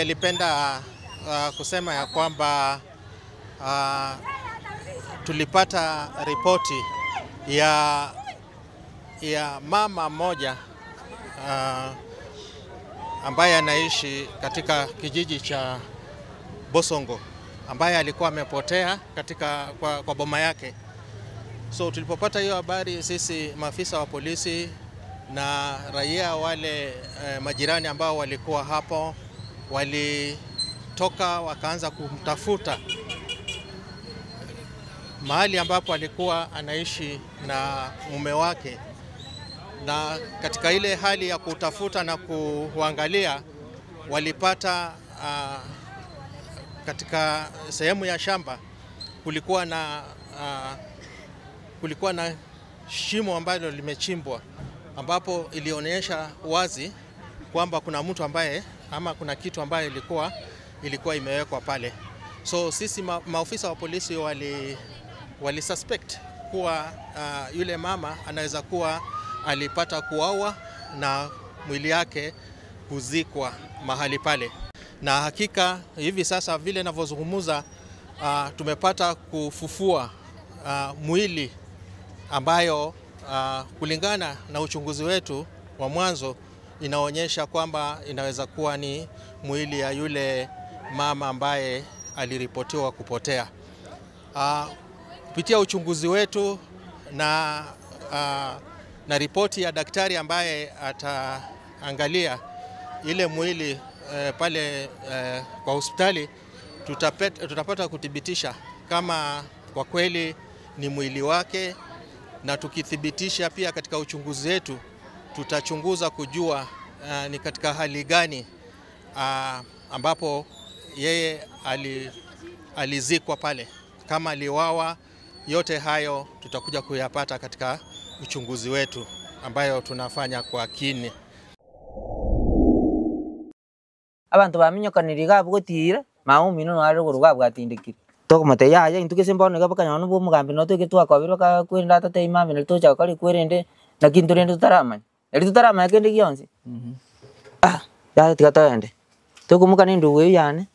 Ningelipenda kusema ya kwamba tulipata ripoti ya mama mmoja ambaye anaishi katika kijiji cha Bosongo ambaye alikuwa amepotea katika kwa boma yake. So tulipopata hiyo habari, sisi maafisa wa polisi na raia wale majirani ambao walikuwa hapo walitoka wakaanza kumtafuta mahali ambapo alikuwa anaishi na mume wake, na katika ile hali ya kutafuta na kuangalia walipata katika sehemu ya shamba kulikuwa na shimo ambalo limechimbwa, ambapo ilionyesha wazi kwamba kuna mtu ambaye ama kuna kitu ambayo ilikuwa imewekwa pale. So sisi maofisa wa polisi wali suspect kuwa yule mama anaweza kuwa alipata kuuawa na mwili yake kuzikwa mahali pale. Na hakika hivi sasa vile ninavyozungumza, tumepata kufufua mwili ambayo kulingana na uchunguzi wetu wa mwanzo inaonyesha kwamba inaweza kuwa ni mwili ya yule mama ambaye aliripotiwa kupotea. Kupitia uchunguzi wetu na ripoti ya daktari ambaye ataangalia ile mwili pale kwa hospitali, tutapata kuthibitisha kama kwa kweli ni mwili wake, na tukithibitisha pia katika uchunguzi wetu tutachunguza kujua ni katika hali gani ambapo yeye alizikwa pale, kama aliuawa. Yote hayo tutakuja kuyapata katika uchunguzi wetu ambayo tunafanya kwa kini. Abanto baminyokanire iga abwo gotiira, mama omino naro are rogoro iga abwatindekire. Tokomotebia yaya intwe gese mbono iga bakanyora nobwo omogambi noo toike twakobirwe kwerende atatebia mambia nari tocha gokora ekwerende, naki intwe rende totaramanya. Eri totaramanya kende gionsi, ah, yaya tiga toende. Tokomoka na endugu eywo yane,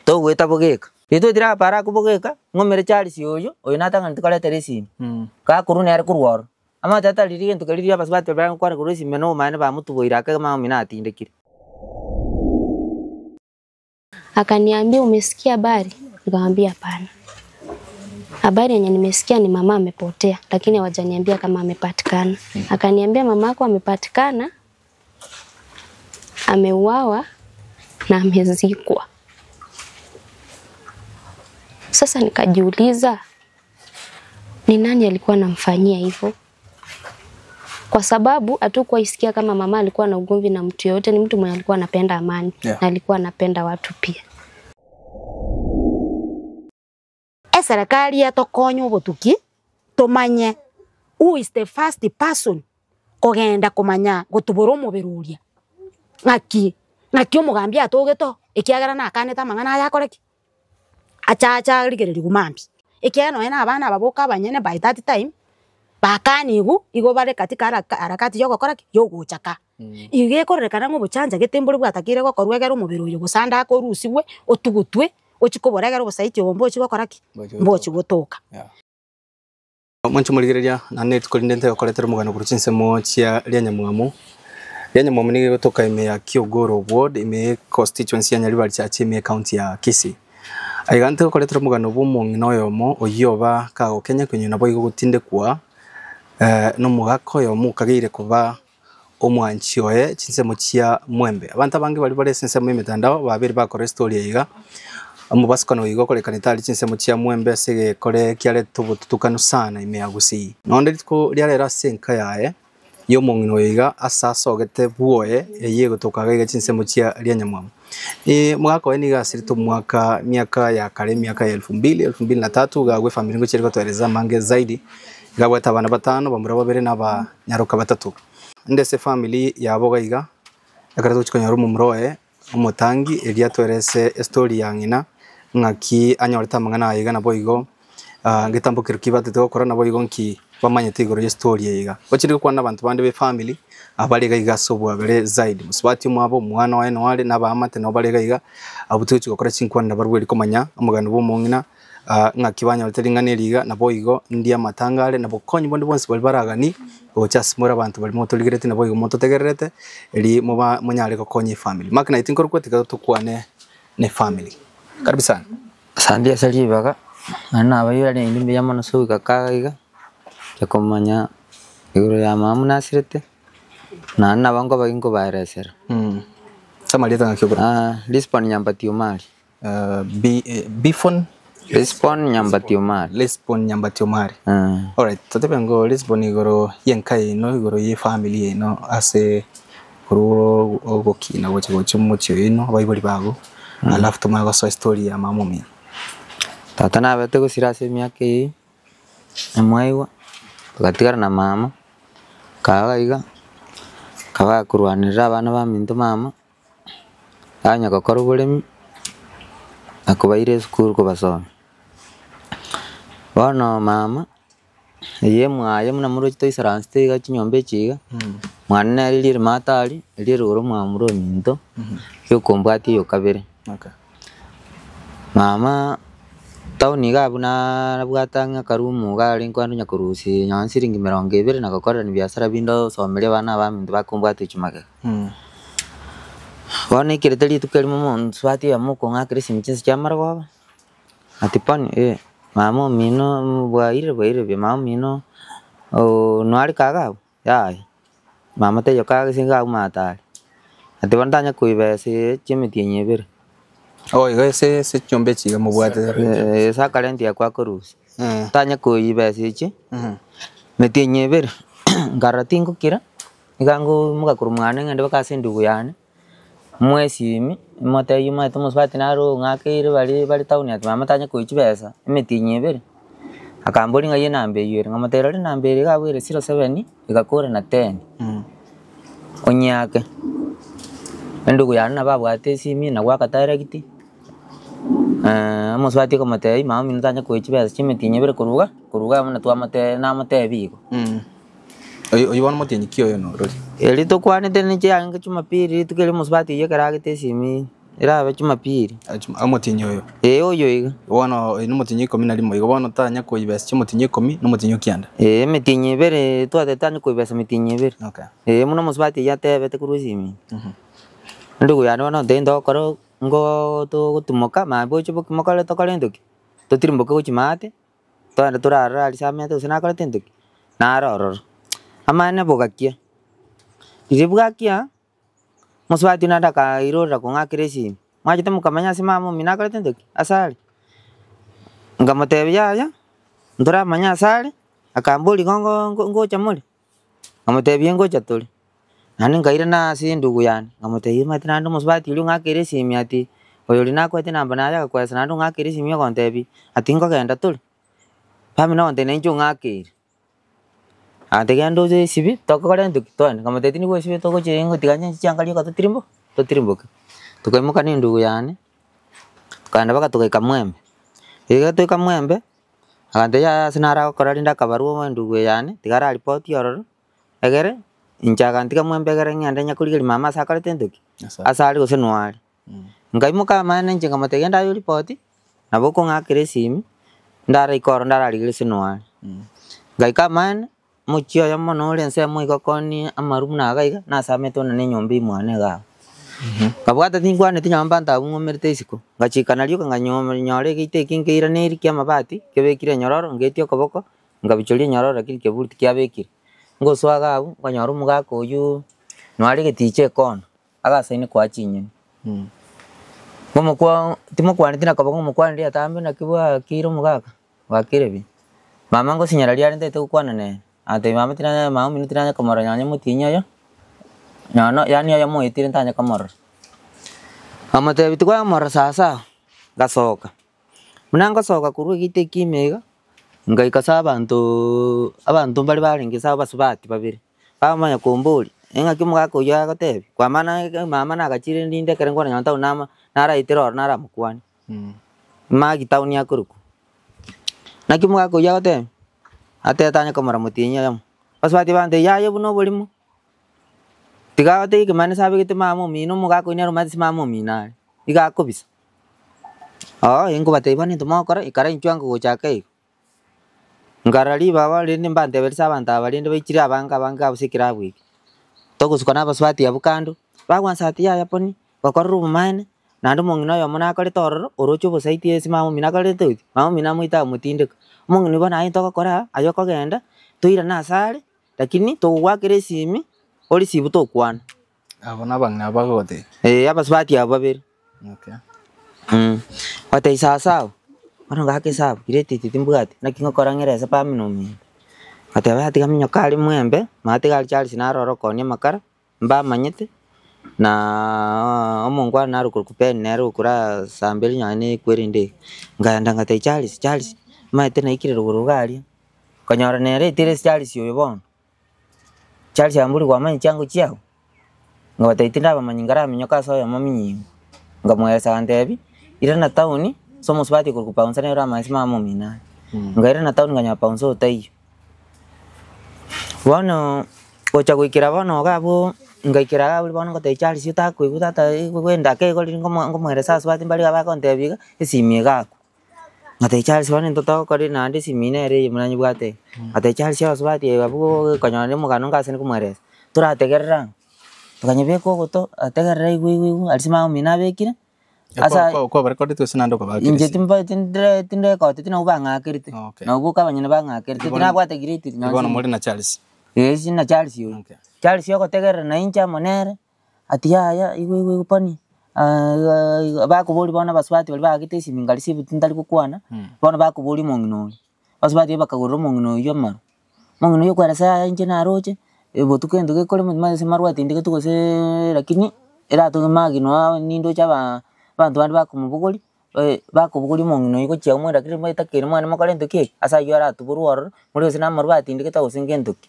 togoeta bogeka. Riria twaetire abare akwo bogeka, ng'omere Charles oyo, oyo natang'aneti koretera esimi, gakorwa nere korwa ororo. Amache ataririe gento keria riria abasubati baria bagokwana korwa esimi na omanyene bamotuboire ake mama omino atindekire. Akaniambia umesikia habari? Nikamwambia hapana. Habari yenye nimesikia ni mama amepotea, lakini hawajaniambia kama amepatikana. Akaniambia mama yako amepatikana, ameuawa na amezikwa. Sasa nikajiuliza ni nani alikuwa anamfanyia hivyo? Kwa sababu hatukuwa isikia kama mama alikuwa na ugomvi na mtu yoyote, ni mtu mwenye alikuwa anapenda amani na alikuwa anapenda watu pia. Eserekari etokonya obotuki tomanye who is the first person kogenda komanya gotubora omobere oria ng'aki ng'aki omogambi atogete oo ekiagera nakanete amang'ana aya akore ki? Achache arigereria mambia. Ekiagera nonye na abana aba boka abanyene by that time bakaniwu igo bare katika harakati ya ogokora ki? Ya ogochaka. Igo ekororekana ng'a obochanja gete mbore bwatakeire gokorwa egere omobere oyo gose ande akorusiwe otugutwe ochie kobora egere obosaiti obo mbochi gokora ki? Mbochi gotoka. Mwanche morigereria, naende rituko rinde ntegokoretera omogano korwa chinsemo chia Rianyamwamu. Rianyamwamu nigo egotoka ime ya Kiogoro ward, ime ye constituency ya Nyaribari Church ime ye county ya Kisii. Aiga ntegokoretera omogano bwa omong'ina oyomo oyio oba kagokenya konywa naboigo gotindekwa na omogaka oyomo okageire koba omwanchi oye chinsemo chia Mwembe. Abanto abange baria bare ase ensemo y'emetandao babere bakora estory eye iga, omobasukano oyo iga okorekana tari chinsemo chia Mwembe ase egekore kiarete obotutukanu sana ime ya Gusii. Nonde rituko ria rero ase enka yaye y'omong'ina oyo iga ase asogete bwoye eyio egotoka iga iga chinsemo chia Rianyamwamu. Omogaka oye nigo asirete omwaka miaka ya kare emiaka ya elfu mbili, elfu mbili na tatu, iga agwo efamiri ngochia ere gotoereza amange zaidi, iga abwate abana batano, bamura babere na abanyaroka batato. Inde ase efamiri yabo iga iga, ekero togochia konyora omomura oye omotangi erio atoerese estory ya ng'ina ng'aki anyorete amang'ana aye iga naboigo. Ngetambo kero ki batete gokora naboigo nki bamanyete igoro y'estory eye iga. Gochire gokwana nabanto bande be family abare iga iga ase obwabere zaidi. Mosubati omwabo, omwana oye noo are, na abaamate nabo bare iga iga, abwo tigochi gokora chinkwana nabarabwo eri komanya omogano bwa omong'ina ng'aki banyorete ring'ana eri iga, naboigo ndi amatanga are, na bokonyi bonde bwonsi baria baragani gocha ase more abanto baria motorigereti naboigo mototegererete, eri moba monyare gokonya efamily. Mark naye tinkorokwa tiga tokwane ne efamily. Karibu sana. Asante ase ribaga, naende nabairaneire naende mbuya mono ase goika kaga iga, inche komanya igoro ya mama buna asirete, naende nabo nkoba ginkobaeresera. Ase amarieta ng'aki okora? Lisbon Nyambati Omari. Bifon? Lisbon Nyambati Omari. Lisbon Nyambati Omari. Alright, totebe ngo Lisbon igoro y'enka yaino, igoro y'efamily yaino ase korwa ogokina gocha gocha omochie oino, abaibori bago, alafu tomanye gosoa estory ya mama omino. Tata nabete gosira ase emiaka eye, namwaigwa, togatigara na mama, kaga iga, akaba gakorwanerera abana baminto mama, Banya gokora oboremi, na kobaira esukuru kobasomia. Bono mama, eye mwaye buna moroche toisaransete iga chinyomba echi iga, mwane nere riria rimate aria, erio rigoro mwamura ominto, riokombwatia oyo kabere. Mama town iga abwo nabwate ang'e akarumu iga arenge kogenda onya korusia nonye siringi emerongo ebere na gokorerania biasara binde osomerie abana abaminto bakombwatia gochia magega. Bono ekerete rituko erimo omosubati oyomo okong'akera esimi chinsa chia marogoba, ati poni eh, mama omino bwairire bwairire buya, mama omino noare kaga abwo, yaya, mama taiyo kaga gose iga abwo maate are. Ati bono tanya koiba ase chiemetienyi ebere. Oh iga ase ase chinyomba echi iga mobwate. Ase akarenti ako akorusia, tanya koiba ase echi, emetienyi ebere, nkarora tingokira. Nigo ngoimoka korwa mwane ng'ende mpaka ase endugu yane, moe esimi, motebie omanyete omosubati nare ong'akeire bare bare town ati mama tanya koiywa chibesa, emetienyi ebere, akamboria ng'ai enamba eywo ere, nkamotebia rora enamba ere iga abwo ere zero seven, egakora na ten, onyeake. Endugu yane nabo abwate esimi nabwo akadirecti, omosubati okamotebia mama omino tanya koiywa chibesa chia emetienyi ebere korwa iga, korwa iga buna twamotebia namotebia igo. Oyo oyio bono motienyi ki oyo norori? Erio tokwanete ninche yarenge jumapili rituko erio omosubati oyio ekero agete esimi erabe jumapili. Omotienyi oyo? Ee oyo iga. Bono oyo nomotienyi ikomi na rimo igo bono tanya koibesa chimotienyi ikomi na omotienyi o kianda. Ee emetienyi ebere twatebete tanya koibesa emetienyi ebere. Okay. Ee buna omosubati oyio atebete korwa esimi. Endugu yane bono ontebia ntogokora ngoo togotumoka mambia oche bokima kore tokore gento ki? Totirimboke gochia maate. Twagenda torarore aria ase amete gose nakorete gento ki? Naro ororo. Amaene bogakia, riria bwakia, mosubati naende akairorera kong'akera esimi, mwachete mokamanya ase mama omino akorete gento ki? Ase are. Nkamotebia yaya, ntoramanya ase are, akamboria igo ngocha more? Nkamotebia ngocha tore, naende nkairana ase endugu yane, nkamotebia omanyete naende omosubati oria ong'akeire esimi ati, oyo oria nakoete enamba naye agakoesa naende ong'akeire esimi ogontebia ati nkogenda tore, family ogontebia nainche ong'akeire. Agantebia genda oche esibie tokore gento ki? Togende, nkamotebia tindi goesibia togochia ngotiga nche chianga rioka totirimbo totirimboke. Tokaimoka na endugu yane, tokaenda mpaka togaika mwembe, riria twaika mwembe. Agantebia yaya ase naro agokora rinde akabarwa endugu eye yane, tiga araripoti ororo, egere inche agantiga mwembe egere ng'ende nyakorigeria mama ase akorete gento ki? Ase are gose noo are. Nkaimoka amaene inche nkamotebia genda aye oripoti, nabo okong'akera esimi, ndaraika ororo ndararigereria gose noo are. Ngaika amaene, omochie oyomo nore ensemo iga okoonia amaru buna iga iga, nasamete buna na enyomba imwane iga abwo. Nkabwata tinkwaneti nonye mbanto abwo ng'umerete isiko, ngachika nario nkanyora egeito eki nkeiraneiri kia amabati, kebekire enyororo, ngetia okoboko, nkabichoria enyororo lakini keburi tikiabekire. Ngosoa iga abwo, nkanyora omogaka oywo, noare egeticha ekona, agasaine koa chinyeni. Ngomokwa timokwaneti na koboko ngomokwaneria atambe naki bwakire omogaka, bwakire buya. Mama ngosinyera riare ntagete gokwana nere. Agatebia mama tinanya mama omino tinanya komorora nonye motienyi oyo, nono yaani oyomo oetire ntanya komorora. Nkamotebia tikwamorora sawasawa, ngasoka, buna ngosoka korwa egeita ekia ime iga, ngaika ase abantoooo abanto mbare barenge ase abasubati babere, bamanya komboria, eng'aki omogaka oywo agotebia, kwamana mama nagachire rinde ekero nkwana nonye town nama naraetire ororo naramokwanie, Magi town akorokwa. Naki omogaka oyio agoteba, atebete anye komora motienyi oyomo, basubati bante yaya buna oborimo, tiga agotebie ekemani ase abegete mama omino omogaka oyio nere omanyete ase mama omino are, iga akobisa. Oo inkobatebia bono intwe mogokora ikara inchuo ango gocha ake iga. Nkarora ribaga rende mbanteberetie ase abanto aba rende baichire abange abange ase ekerabu eke. Togosuka na abasubati abwo kando, bagwansa ati yaya poni, gokorera obomaene, naende omong'ina oyomo nakorete ororo, oroche obosaiti ase mama omino akorete oti, mama omino amoite amotindeka. Omong'ina oyio bono aye ntogokora aa, aye okogenda, toirane ase are, lakini togogoakera esimi, oreceive tokwana. Abwo nabang'ina bagogotebia. Eeh abasubati abwo babere. Okay. Gotebia sawasawa, bono ng'ake esabu, credit timbwati, naki ngokora ng'ere ase pamino ominto. Gateba yaya tiga minyoke aria mwembe, manya tiga aria Charles naro ore okoonia amakara, mbamanyete, naaa omongwana naro okorokwa Ben nere okora samberi nonye na ekwerende iga. Nkaenda ngatebia Charles, Charles, omanyete naikire rogoro iga aria, nkanyora nere etire ase Charles oyo bono. Charles ambori kwamanya chiango chiao? Nkabatebia tindabamanya nkaraminyoka ase oyomo minyigo. Nkamoeresa agantebia, irana town ase omosubati okorokwa Bouncer nere oramanye ase mama omino are. Nkairana town nkanyora Bouncer otaiyo. Bono gocha goikera bono iga abwo, ngaikera iga abwo bono ngotebia Charles otakoigwa tata gwenda ake igo riria nkomoeresa abasubati mbare iga bakontebia iga, esimi egakwa. Ngatebia Charles bono intwe togokora naende esimi nere eye buna nyebwate iga. Ngatebia Charles abasubati abwo konyora na omogano ngase nkomoeresa, torategerera ang'o? Tokanyebeka ogoto, ategerere aigwe aigwe aigwe aria ase mama omino abekire, asa Kwabarekodete gose naende okobakera inche esimi? timba tindire tindekodeti nabwo bang'akerete, Okay. nabwo boka abanyene bang'akerete, Bono- tinabwate grade Bono nonye more na Charles. eh na Charles oyio. Okay. Charles ogotegerera na inche amo nere. Ati yaya igwe igwe igwe pani bakoboria bono abasubati baria baagete esimi nkari sibuti ntari gokwana, bono bakoboria omong'ina oria, abasubati baria bakagorera omong'ina oywo amarwa, omong'ina oywo okweresa yaya inche naroche, botuko egento gekore motwe ase amarwa atindegetwe goseeee lakini eratoke magino aa nindoche aba abanto bande bakomobogoria, bakobogoria omong'ina oywo gochia omwe lakini motakeire mwane mokore gento ki eke, ase aywo aratuborwe ororo, more gose na amarwa atindegete gose ngento ki.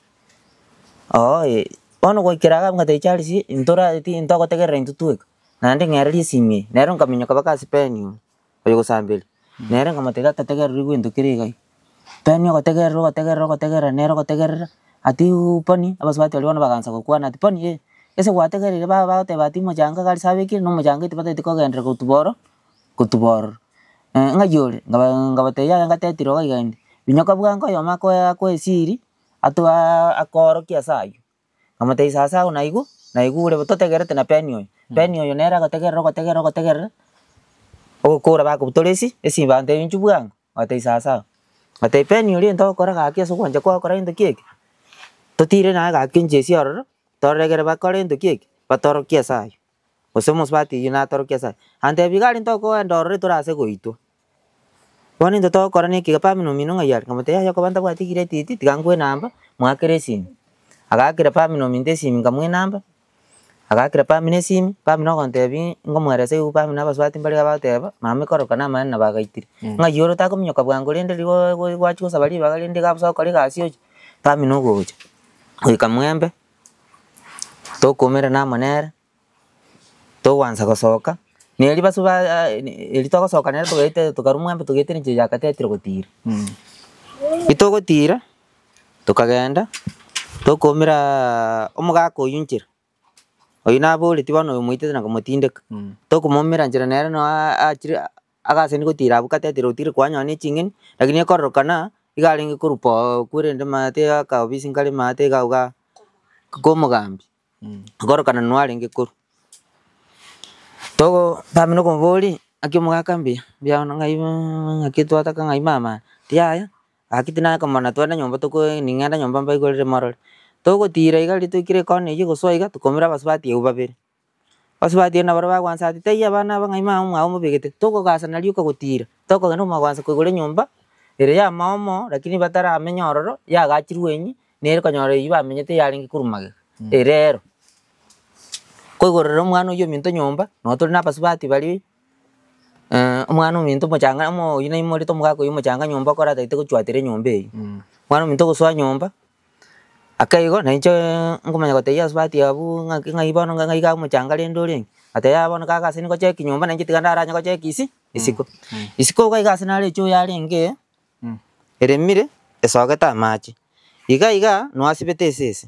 Ooh bono goikera iga ngatebia Charles ntorareti ntogotegerera intwe tweka, naende ng'ererie esimi eye, nere nkaminyoka mpaka ase pen oyo, oyogosamberia, nere nkamotebia tata tegerera oigwe egento kere iga iga. Pen ogotegerera ogotegerera ogotegerera nere ogotegerera, atiiii poni, abasubati baria bono bagaansa gokwana ati poni eh, ase gwategereire ba bagoteba ati omochanga iga aria abekire na omochanga etibatagete kogenderera gotuba oro, gotuba ororo. Ng'ai ore? Nkaba nkabatebia yaya ngatetire iga iga inde, minyoka bwango oyomo akoe akoe esiri. Atoaa akoorokia ase aywo, nkamotebia sasa agwo naigwa, naigure bo totegerete na Ben oyo, Ben oyo nere agotegerera ogotegerera ogotegerera, ogokora bakobutora esi esimi bantebia inchuo bwango, nkabatebia sasa agwo. Nkabatebia Ben oria egento agokora gaki ase ogwancha kwao gokora gento ki eke, totire naye gaki inche ase ororo, toregere bakore gento ki eke, batorokie ase aywo, gose omosubati oywo natorokie ase aywo. Antebia iga aria ntokoenda ororo etorase goitwa. Bono intwe togokora na ekiga pamino omino ng'ai are, nkamotebia yaya okoba ntabwati egireti tiga nkwe enamba moakere esimi. Agaakera pamino ominto esimi nkamoa enamba, agaakera pamino esimi, pamino ogontebia ngomoeresa igo pamino abasubati mbare iga bagoteba, mama ekororekana amaene nabo agaitire. Ng'ai ore otakominyoka bwango rende rigo gwachia gosaba ribaga rende iga bosa gokora egasi oche, pamino ogocha, goika mwembe, tokoumerana amo nere. Togwansa gosoka, na erio baso ba erio togosoka nere togaete tokarwa mwembe togaetera enchera ya katetire gotira. Ritogotira, tokagenda, tokoumeraaa omogaka oywo nchera, oywo naboretie bono oyo omoitete na komotindeka, tokomoumera nchera nere no achire agaseni gotira abwo katetire otire kwanyora na eching'eni, lakini ekororokana, iga arenge korwa poo kwerende maate akaobisi nkare maate iga igaa, ka omogambi. Nkorokana nwarenge korwa. Togo pamino okomoboria, naki omogaka mbuya, mbuya mono ng'ai ng'aki twataka ng'ai mama aya, yaya, gaki tinakomana twende nyomba toko ning'ende nyomba mbaigorere morore. Togotira iga riria toikire ekona eywo gosoa iga, tokaumera abasubati abwo babere. Abasubati abwo nabo bagwansa ati taiyo abana aba ng'ai mama omwabo mobegete, tokogasana rioka gotira, tokogenda omogwansa koigora enyomba, ere ya amaomo lakini bataramenya ororo, yagachirwe enywe, nere konyora eywo bamenyete yarenge korwa magega, ere ero. Koigorera omwana oywo ominto nyomba, nabo tore na abasubati baria omwana ominto omochanga omo oywo naimorete omogaka oywo omochanga nyomba ekero atagete gochwatera enyomba eywo. Omwana ominto ogosoa nyomba, ake igo na inche nkomanya gotebia abasubati abwo ng'aki ng'ai bono ng'ai iga omochanga rende orenge, ngateba yaya bono kaka ase nigocheki nyomba nainche tiga ndaranye gocheki isi isiko. Isiko iga iga ase nare echoo yarenge. Eremire, esogete amache. Iga iga noasibete esese.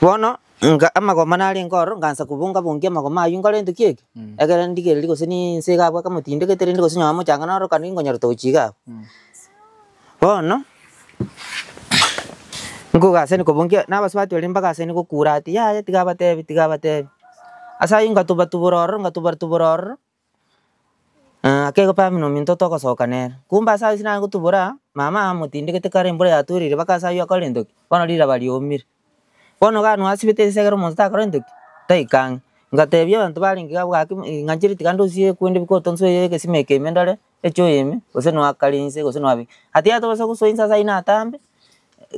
Bono nga amagoma narenge ororo ngansa kobunga bungia amagoma aywo nkore nto ki eke, ekere ndigereria gose ninse iga abwo akamotindegete rende gose nyuma mochanga noro kani nkonyorete gochia iga abwo. Bono, nkogasani kobungia na abasubati baria mbagasani gokura ati yaya tiga abatebi tiga abatebi. Ase aywo ngatubatubora ororo ngatubatubora ororo. Ake pamino ominto togosoka nere, kumbe ase aywo nare gotubora, mama amotindegete kare embura yatwerire mpaka ase aywo akore ntoki, bono riraba riomire. Bono iga noasibete ense ekero omonto takora ntoki, taika ang'e. Ngatebia abanto barenge iga abwo gaki ng'anchire tiga ndosie kwende bikoto nsoe egesima eke ime ndore, echoe ime, gose noakare inse gose noabe. Ati yatobasa gosoa inse ase aywo natambe,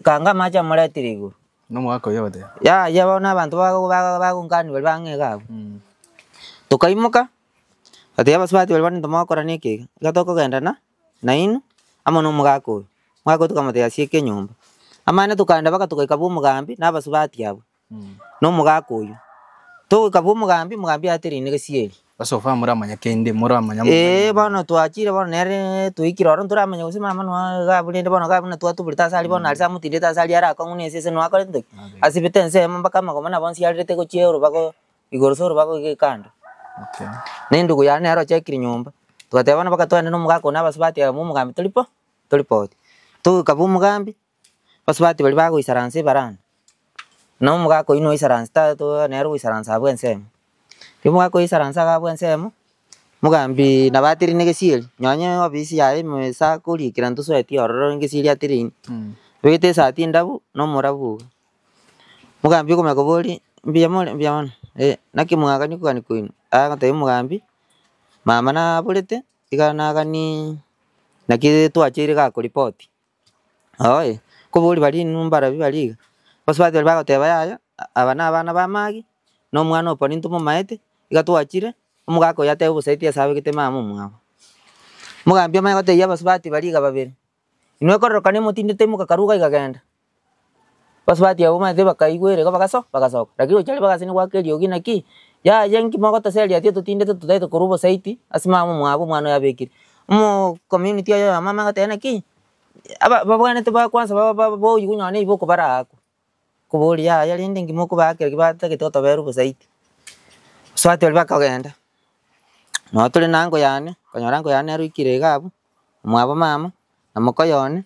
kanga amache amoretire igoro. Na omogaka oyio agoteeba. Yaya bono abanto bago bago bagonkani baria bang'e iga abwo. Tokaimoka, togatebia abasubati baria bono intwe mogokora na eke iga, iga tokogendana nainwe amo na omogaka oyo. Omogaka oyo tokamotebia asieke enyomba. Amang'ana tokaenda mpaka togaika bwa omogambi na abasubati abwo, na omogaka oyio. Togoika bwa omogambi, omogambi aterine gesieri. Basofa moramanya kende, moramanya Eeh bono twachire bono nere twaikire ororo ntoramanya gose mama noa iga abwo rende bono iga buna twatuburete ase aria bono aria ase amotindete ase aria arakong'u na esese noa akorete ki? Asibete ensemo mpaka amagoma nabo onsi arerete gochia orobago igoro ase orobago iga ekando. Okay. Na endugu yane nere ochekire nyomba, togateba bono mpaka togende na omogaka one abasubati aba bwa omogambi toripo toripoti. Togoika bwa omogambi, abasubati baria bagoisaransa ebaranda, na omogaka oywo noisaransa ta to nere ogoisaransa abwo ensemo. Ekero omogaka oisaransa iga abwo ensemo, omogambi nabo aterine gesieri, nonye ofisi yaye ime ase akorikera ntosoeti ororo gesieri atereini, obegete esati endabu na omorabu iga. Omogambi okomanya koboria, mbuya more? Mbuya mono, eh naki mwagani kogani kwaino? Agotebia omogambi, mama naborete, iga nagani naki twacheire gakoripoti. Oye, koboria baria inwe mbarabi baria iga, abasubati baria bagoteba yaya, aba na abana ba magi, na omwana opo nintwe momaete, iga twachire, omogaka oyo atebe obosaiti ase abegete mama omwabo. Omogambi omanye gotebia abasubati baria iga babere, inwe ekororokana emotindete imoka karwa iga iga genda. Abasubati abwo omanyete bakaigwera igo bagaso bagasoka, lakini gochia aria bagasani goaka eriogi naki, yaya nki mogotoseria ati totindete totaete korwa obosaiti ase mama omwabo omwana oyo abekire. Omo community oyo oyomo amanye goteba naki, aba babwenerete ba kwanza ba ba boyigwe nonye na ebiboko baraakwe, koboria yaya rende nki mokobaakera ki batagete gotobera obosaiti. Abasubati baria bakagenda, nonye tore na ango yane, okonyora ango yane nere oikire iga abwo, omwabo mama. Na mokoyo one,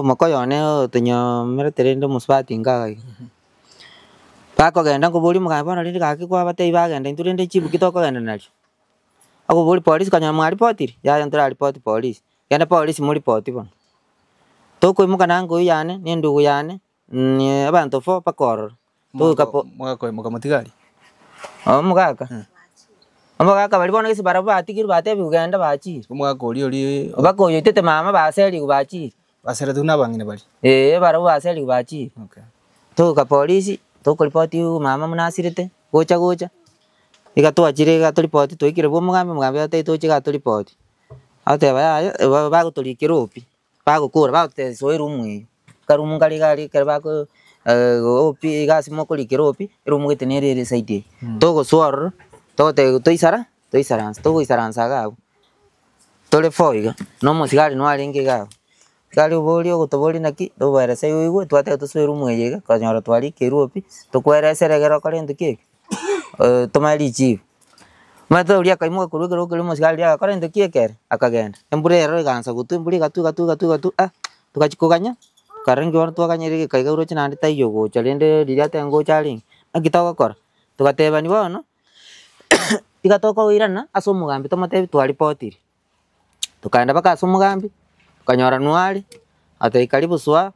mokoyo one otonyomerete rende omosubati inga iga. Bakogenda nkoboria omogambi bono rende gaki kwabatebia bagenda intwe rende chibuki tokogenda nario. Akoboria polisi konyora mwaripotiri? Yaya ntoraripoti polisi, genda polisi moripoti bono. Tokoimoka na ango eywo yane, na endugu yane, abanto fo mpaka ororo. Togoika po. Omogaka oyo mokamotiga aria? Omogaka, omogaka baria bono gese barabwo batigirwe batebigwe genda bachire. Omogaka oria oria. Mpaka oyoitete mama baserigwe bachire. Baseretwe na abang'ina baria? Eeh barabwo baserigwe bachire. Okay. Togoika polisi, tokoripoti mama buna asirete, gocha gocha, iga twachire iga toripoti twaikire bwa omogambi, omogambi agotebi toche iga toripoti. Agoteba yaya, bagotorikera opi. Bagokora bagotebia soa eroom eywo, akaroom nkare iga aria ekero bako opi iga ase mokorikera opi, eroom gete nere ere eside eye. Togosoa ororo, togotebiwa toisara toisaranse, togoisaransa iga abwo, tore four iga, na omosigari noo arenge iga abwo. Omosigari oboria ogotoboria naki, toboeresa igo oigwe, twateba tosoe eroom eye iga, okonyora twarikeirwe opi, tokoeresera ekero okore gento ki eke, tomanye richibu. Omanyete oria akaimoka korwa ekerogo keria omosigari oria agakora gento ki ekere, akagenda. Embura ero egaansa gotwa embura egatwa egatwa egatwa egatwa ah, togachia koganya, tokarora nki bono twaganyire egeka iga roche naende taiyo gocha rende riria ateba ngocha arenge, naki togokora? Togatebani bono, tiga tokoirana ase omogambi tomotebi twaripotire. Tokaenda mpaka ase omogambi, tokanyora nware, agatebia karibu soa,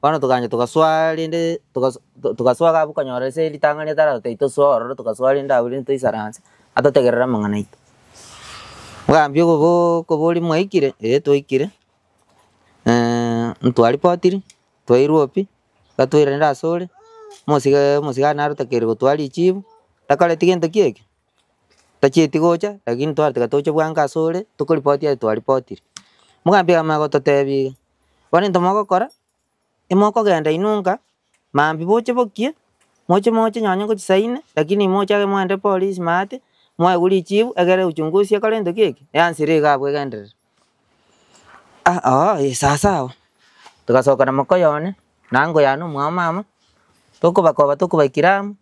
bono togacha togasoa rende togaso togasoa iga abwo okonyora ase ritang'ani ataratotebi tosoe ororo togasoa rende abwo rende toisaranse, atotegerere amang'ana aito. Omogambi okobo okoboria mwaikire? Eeh twaikire, ntwaripotiri, twairwa pi, gatwairire asore, omosike omosigari nare otakeire gotwaa richibu, takoreti gento ki eke. Tachieti gocha, lakini twarataka toche bwango asore, tokoripoti aye twaripotire. Omogambi akamanya gototebia iga, bono intwe mogokora, emokogenda inwe nka, mambia boche bokie, moche moche nonye ngochia saa inne, lakini mochake moende polisi maate, mwaegwe richibu, egere uchunguzi ekore gento ki eke, eansere iga abwo egenderere. Ah oo eh sawasawa, togasoka na mokoyo one, na ango yane omwabo mama, tokobakoba tokobaikera amo,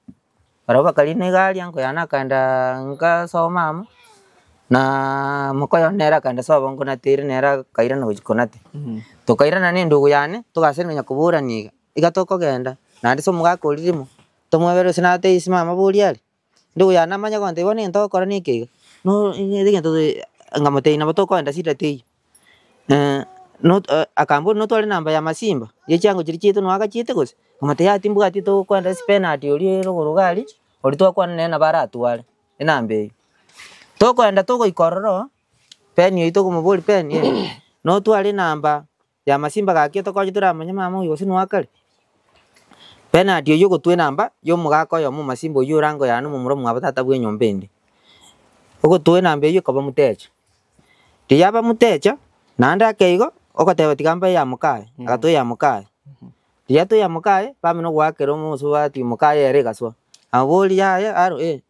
barabwo bakarina egari ango yane akaendaaa nka sobo mama, naaa mokoyo one nere akaenda sobo nkonatere nere akairana gochia konate. Tokairana na endugu yane, togasenia nonya koborania iga, iga tokogenda, naende ase omogaka oria rimo, tomwebere gose natebia ase mama boria are, ndugu yane amanye gontebia bono egento ogokora na eke iga, no egento nkamotebia nabo tokoenda shida teiyo. Not akamboria notware enamba ya masimba, ya chiango chiria chiaito noa agachiete gose? Nkamotebia yaya timbwati togokwenda ase Benard oria rogoro iga aria, oria twakwana nere nabo aratware enamba eywo. Tokoenda togoika ororo, Ben oywo tokomoboria Ben eh, notware enamba ya masimba gaki otokonye toramanye mama oyo gose noa akare? Benard oywo ogotwa enamba ya omogaka oyomo omomasimba oywo ore ango yane omomura omwabo tata bwa enyomba ende. Ogotwa enamba eywo ekaba omotecha. Riria abamotecha, naende ake igo, ogoteba tiga mbae ya mokaye, agatoa eya mokaye. Riria atoa eya mokaye, bamanya goakera omosubati mokaye ere egasoa, amoboria yaya aro eh,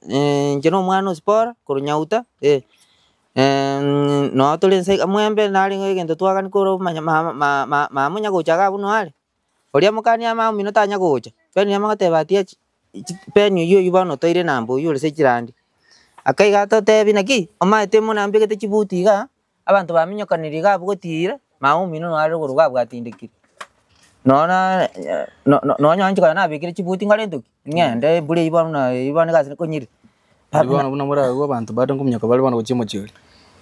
inche na omwana o Sipora korwa Nyauta eh, noo tore nse iga mwembe narenge egento twagani korwa omanya mama ma- ma- mama onya gocha iga abwo noyo are. Oria mokani ama omino tanya gocha, Peni amagoteba ati achi Peni oywo oywo bono otoire namba oywo ore ase chirandi. Akaiga atotebi naki, omanyete buna mbegete chibuti igaa, abanto baminyokanire iga abwo gotiira, mama omino noyo are rogoro iga abwo atindekire. Nonya nonya inche konya nabekire chibuti nkorente ki? Ng'ende embura eywo bono na eywo bono egasi nkonyire. Riria bono buna moragwe abanto bado nkominyoka bare bono gochia omochie oria.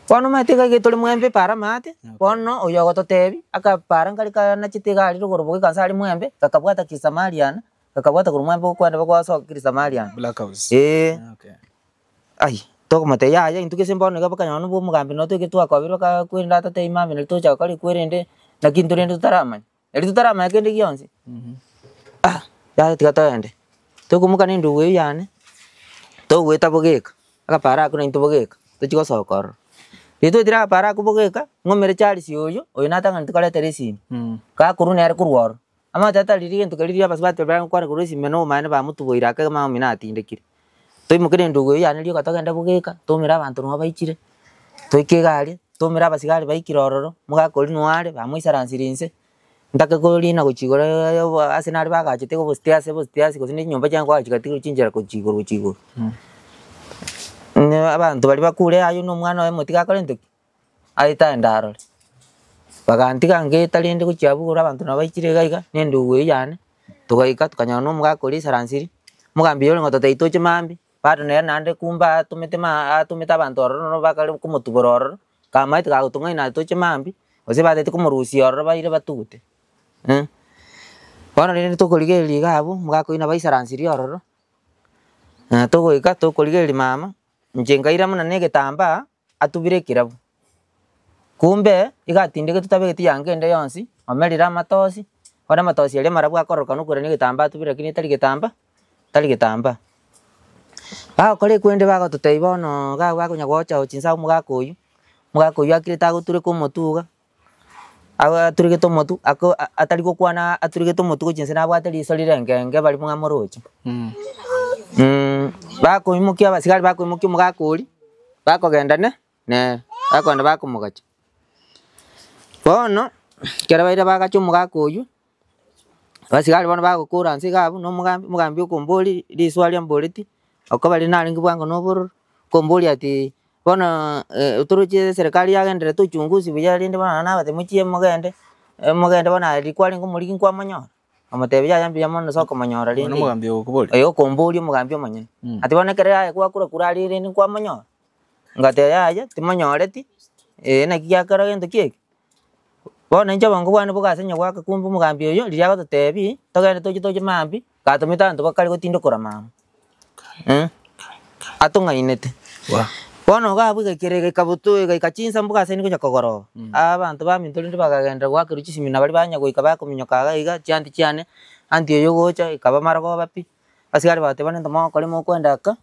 Bono omanyete iga iga tore mwembe para amaate, bono oyo ogototebia, akapara nkare kanachete iga aria rogoro bogoika nse aria mwembe, gakabwata kisamariana, gakabwata korwa mwembe gokwenda bagosoka kisamariana. Black house. Eeh. Okay. Ayia, tokomotebia yaya intwe gese mbono iga bakanyora nobwo omogambi noo toikire twakobirwe kwerende atatebia mambia nari tocha gokora ekwerende, naki intwe rende totaramanya. Eri totaramanya kende gionsi, ah, yaya tiga toende. Tokoimoka na endugu eywo yane, togoeta bogeka, agaparo akwo naintwe bogeka, tochia gosoka ororo. Riria twaetire agaparo akwo bogeka, ng'umere Charles oyo, oyo natang'anete koretera esimi, gakorwa nere korwa ororo. Amache atariri gento keria riria abasubati baria bagokwana korwa esimi na omanyene bamotuboire ake mama omino atindekire. Toimoke na endugu eywo yane rioka togende bogeka, toumere abanto nabo baichire, toike iga aria, toumere abasigari baikire ororo, omogaka oria noo are, bamoisaransire inse, ntake korina gochia igoro ase nare bagachete obostairs obostairs gose na chinyomba chiane kwagacha chigatigwa chinchera gochia igoro gochia igoro. Abanto baria bakure aywo na omwana oye motige akorente ki? Aete aende arore. Bagantiga ngeeta rende gochia abwo igoro abanto nabo baichire iga iga, na endugu eywo yane, togaika tokanyora na omogaka oria aisaransire, omogambi oyo orenge gototebia toche mambia, bado nere naende kumbe atomete ma atomete abanto ororo nabo bakare komotubora ororo, kamaete gagotong'aina aye toche mambia, gose batagete komorusia ororo baire batugute Bono rende tokorigereria iga abwo, omogaka oywo nabo aisaransirie ororo, togoika tokorigereria mama, inche nkaira buna na egetambaa. atubire ekerabu, kumbe iga atindegete tabegeti yanga ende yonsi, omerire amatosi, bono amatosi aria amarabwo akorokana okore na egetambaa atubire lakini etari getambaa tari getambaa. Bagokora ekwende bagototebia bono iga bakonya gocha gocha inse omogaka oywo, omogaka oywo akirete agotureka omotwe iga, aturegete omotwe ako atari gokwana aturegete omotwe gochia inse nabwate riso rire engenge baria mwamoroche. Bakoimokia abasigari bakoimokia omogaka oria, bakogenda ne nere, bakogenda bakomogacha. Bono, ekero baira bagacha omogaka oywo, abasigari bono bagokora nse iga abwo na omogambi, omogambi okomboria riswari amboretie, okoba riria narenge bwango na obororo, okomboria ati Bono toroche eserekari yagenderete uchunguzi buya rende bono nonye nabatebi mochie mogende, mogende bono aye riria kwarenge omorigi nkwamonyora, nkamotebia yaya mbuya mono ase okomonyora Bono rende omogambi ogokoboria? oyo okomboria omogambi omonyene, ati bono ekero yaye gwakura kura aria rende nkwamonyora, ngateba yaya timonyoreti, naki giakora gento ki eke. Bono inche obongo bwane bogasa onye goaka kumbe omogambi oyo riria agototebia togende toche toche mambia, gatomete abanto bakare gotindokora mama atong'ainete. Bono iga abwo egaikera egaika botu egaika chinsa mbogasaini konya kogoroba, abanto baminto rende bakagenderera goakerwa chisimi na baria banya goika bakominyoka iga iga chianti chiane, anti oyo ogocha ekaba marogoba pi, abasigari bagateba nento mogokora mokoenda aka,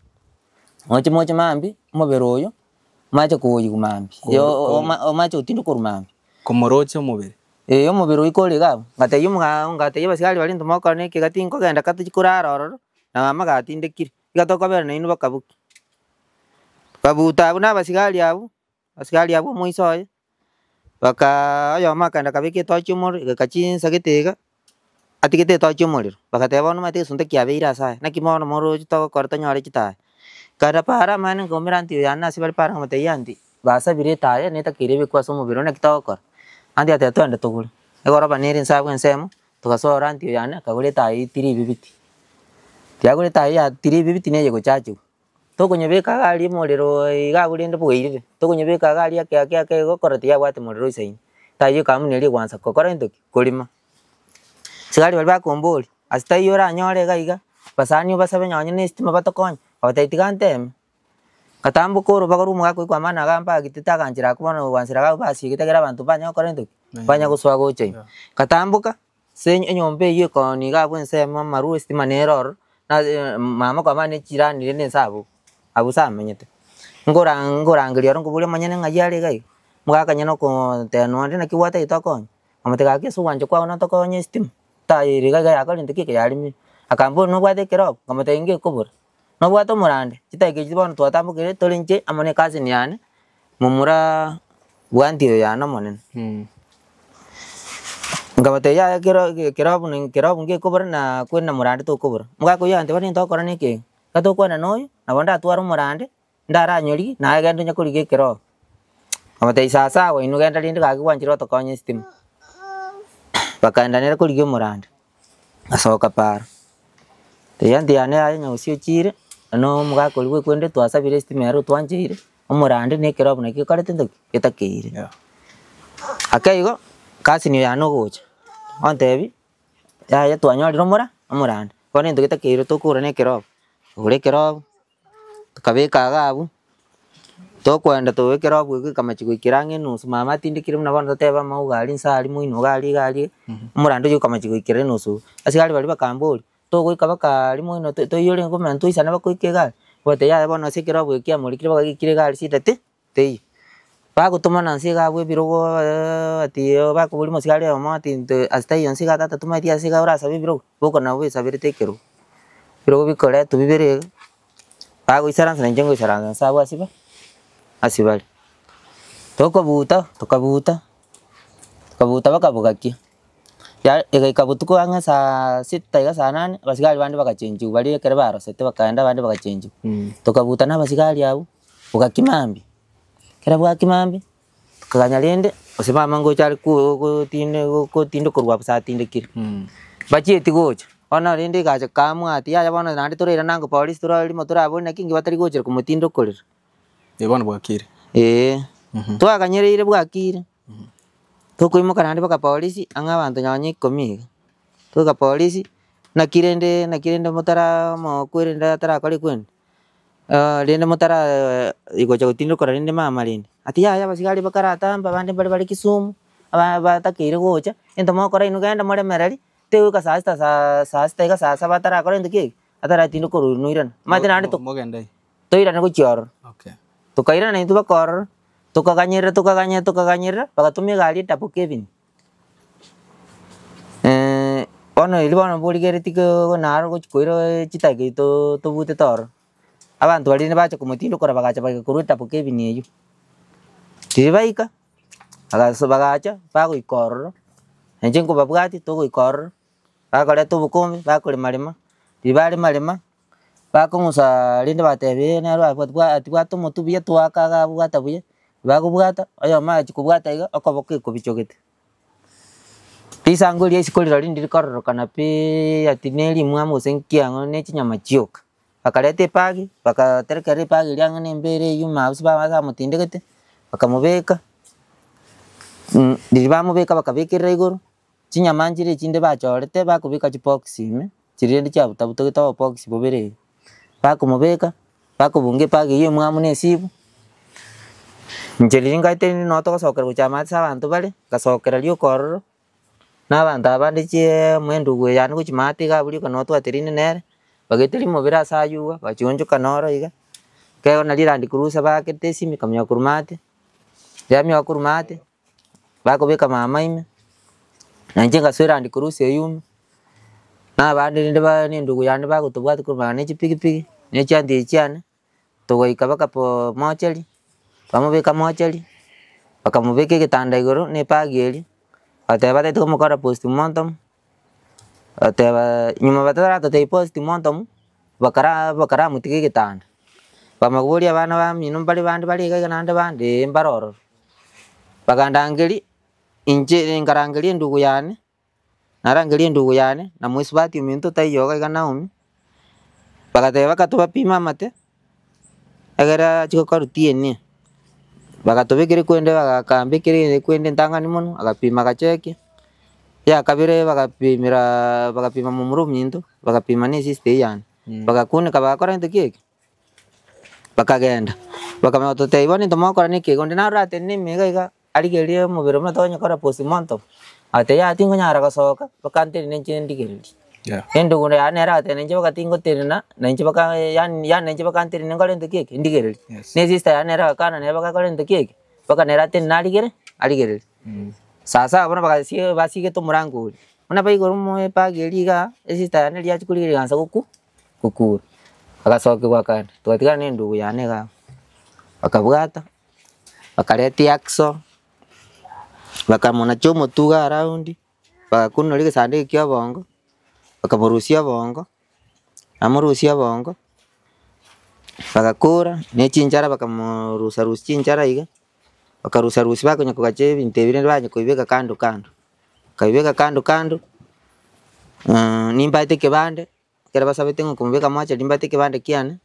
moche moche mambia, omobere oyo. Omache koyigwa mambia, omache gotindwa korwa mambia. Komoroche omobere. Ee omobere oika ore iga abwo, ngatebia omogaa ngatebia abasigari baria intwe mogokora na eke iga tinkogenda ka tochia korara ororo, na mama gatindekire, iga tokobera nainwe bakabokia. Tokabuta abwo na abasigari abwo, abasigari abwo omoiso oye. Bakaa oyomo akaenda akabeka etochi omorero, egeka chinsa gete iga, atigete etochi omorero, bagateba bono omanyete egesunte kiabeire ase aya, naki bono moroche togokora tonyore chitaya. Nkaenda paara amaene nkaumera aunty yane ase bare paara nkamotebia aunty, basabire etaya netakeire ebekwe ase omobere one naki togokora? Aunty agateba twende togore, egoroba nere nse abwo ensemo, togasoa aunty yane akagora etaya eywo tiri bibiti, kiagora etaya ya tiri bibiti neye gochachiwa. Tokonyebeka iga aria omorero iga abwo rende bwairire, tokonyebeka iga aria ake ake ake igo okora tiyabwate morero oisaine. Tayio ekamu neri egwansa gokora gento ki? Korima. Sigari baria bakomboria, ase taiyo oranyore iga iga, basani obasabe nonye na estima batokonye, obatebia tiga nteme. Ngatamboka orobago rwa omogaka oywo kwamana iga mbagitete aganchera akwo bono gwanchera iga basiegete ekero abanto mbanya gokora gento ki? Mbanya gosoa gocha ime. Ngatamboka. Ase enyomba eywo ekooni iga abwo ensemo amarwa esitima nere ororo, na mama kwamanya ne chirani rende ense abwo, abwo ase amenyete. Nkora nkorangeria oro nkoboria omonyene ng'ai are iga iga, omogaka onye nokoteba nonde naki gwatagete okonye, nkamotebia gaki ase ogwancha kwao notokonye esitima, tayere iga iga yakorire ki eke yarimire. Akamboria nobwate ekerogo, nkamotebia ngekobora, nobwate omorande, chidakika echio bono twatambokire tore inche amo na ecousin yane, momura bwanti oyo yane omonene. Nkabatebia yaya kero kerobu na kerobu ngekobora na kweri na morande tokobora. Omogaka oywo agantebia bono egento ogokora na eke, ekero tokwana na oyo, nabo ndatware omorande, ndaranyorigie, naye genda onye korigia ekerobu. Nkabatebia sawasawa inwe genda rende gaki gwanchire gotokonya esitima. Bakaenda nere korigia omorande, ngasoka paaro, eanti yane yaye nyagusia ochire, na omogaka oria bwekwende twasabire esitima ere otwancheire. Omorande na ekerobu nakio gekorete ntoki? Getakeire. Ake igo, cousin oyo yane ogocha, ontebia, yaya twanyorire omora omorande, bono egento getakeire tokogora na ekerobu, togora ekerobu, tokabeka iga abwo, tokoenda tobe ekerobu ekio gekamachia goikera ang'e enusu, mama atindekire buna bono totebe amauga aria nse aria moino iga aria iga aria, omorande oywo okamachia goikera enusu iga. Asigari baria bakamboria. Togoika baka rimo ino toiyore ngoma ntoisane bakoika egari, obatebia yaya bono ase ekerogo eke kiamorikire bagagikire egari shida ti teiyo. Bagotomana nse iga abwo ebirogo ati bakoboria omosigari oyomo ati nte ase taiyo nse iga tata tomaeti ase iga orasabe ebirogo, boko nabo baisaberete ekerogo. Ebirogo bikoretwa bibere iga, bagoisaransa nainche ngoisaransa nse abwo ase ba ase bare. Tokobuta tokabuta, tokabuta baka bogakia. Ya egaika botuko ang'e saa sita iga saa nane, abasigari bande bagachenchiwa baria ekero barosete bakaenda abande bagachenchiwa. Tokabuta na abasigari abwo, bogaki mambia, ekero bwaki mambia, tokaganya rende, gose mama ngocha are ko gotinde gotinde korwa abwo ase atindekire. Bachieti gocha, bono rende egacha kamwati yaya bono naende torairana ango polisi torore rimo toraborie naki inki batari gochera komotinda okorera. Eh bono bwakire. Eeh, twaganyereire bwakire. Tokoimoka naende mpaka polisi, ang'e abanto nonye ikomi iga, toika polisi, naki rende naki rende motara mokwerende atarakora ekwende, rende motara gocha gotindokora rende mama rende, ati yaya abasigari bakaratamba abande mbare bare Kisumu, aba batakeire gocha, egento mogokora inwe genda moremereri, tegoika saa sita saa saa sita iga saa saba atarakora gento ki eke, ataratindoka ororo noirana, omanyete naende to Mogende aye. toirane gochia ororo. Okay. Tokairana intwe mpaka ororo. Tokaganyerera tokaganyerera tokaganyerera, bagatomia egari edouble cabin, bono erio bono mborigeretie koo naro gochi koira chidakika echio too tobutete ororo. Abanto baria rende bacha komotindokora bagacha bagaika korwa edouble cabin eywo. Riria baika, bagaso bagacha bagoika ororo, nainche nkobabwatia togoika ororo, bakoreta obokombe bakorema rema, riria barema rema. Bakong'usa rende bateba eh naro abwate bwa tibwate omotwe buya twaka iga abwata buya, bagobwata, oyomo agachia kobwata iga, okoboko ekobichogete. Risango eria isiko rirorio ndiri kororokana pi ati na erimwamu gose nki ang'o na echinyama chioka. Bakareta epagi, bakaterekera epagi eria ang'e na embera eywo mabusi bamotindegete, bakamobeka, riria bamobeka bakabekerera igoro. Chinyama nchire echinde bachorete bakobeka chibox ime, chiria rende chiabutabutogete obobox bobere iga. Bakomobeka, bakobunga ebag eywo emwamu na esibu, inche riria nkaete rende noo togosokera gochia amache ase abanto bare, ngasokera rioka ororo, na abanto aba bande chiiii omoendugu oyo yaani gochia maate iga abwo rioka noo twaterine nere, bagaeteria omobere ase aywo iga, bachionchoka noro iga, ekero naria Land Cruiser baakete esimi ekamanya korwa maate, yamioka korwa maate. Bakobeka mama ime, na inche ngasoa Land Cruiser eywo ime, na abande rende ba na endugu yane bagotobwatia korwa magega ne chipikipiki, ne chianti echi chiane, togaika mpaka po mochari, twamobeka mochari. Bakamobeka egetanda igoro na ebag eria, bagateba batagete komokora postmortem, bagateba nyuma bataratotebia postmortem, bakara bakaramotiga egetanda. Bamaboria abana bamino mbare bande bare iga iga naende bande eh mbare ororo. Bagandangeria, inche nkarangeria endugu yane, narangeria endugu yane, na moisubati ominto taiyo iga iga Naomi, bagateba baka tobapime amate, egere achie gokorwa DNA. Bagatobekera ekwende bagakambekera ekwende entang'ani mono, agapima agachekia, ya kabere bagapimera bagapima momura ominto, bagapima na esista eywo yane, bagakuneka bagakora gento ki eke. Bakagenda, bakamanya gototebia bono intwe mogokora na ekegonde naro oratenene ime iga iga arigererie omobere buna tokonyekora postmortem, agateba yaya tingonyara gosoka mpaka ntenene inche ndigererie. Yeah. Endugu yane nere agateba inche mpaka tingotenena, na inche mpaka yaani yaani nainche mpaka ntenene nkore gento ki eke, ndigererie. Yes. Na esista yane nere agakana nere mpaka akore gento ki eke, mpaka nere atenene arigere arigererie. Sasa bono bagasie basigete omorango oria, buna baigoro omo ebag eria igaa, esista yane riria achia korigereria egansa gokwa. Gokura, agasokigwa akagenda, togatigana na endugu yane iga abwo. Bakabwata, bakareta ehacksaw, bakamonacha omotwe iga around, bagakunora egesande eke kia obongo, bakamorusia obongo, bamorusia obongo, bagakora na echinchara bakamorusa rusia chinchara iga, bakarusa rusia bakonya kogacha ebinto ebi rende banya kobibeka kando kando, bakabibeka kando kando, nimbaete ekebande. Ekero basabete ng'a okomobeka mocheri nimbate ekebande kiane,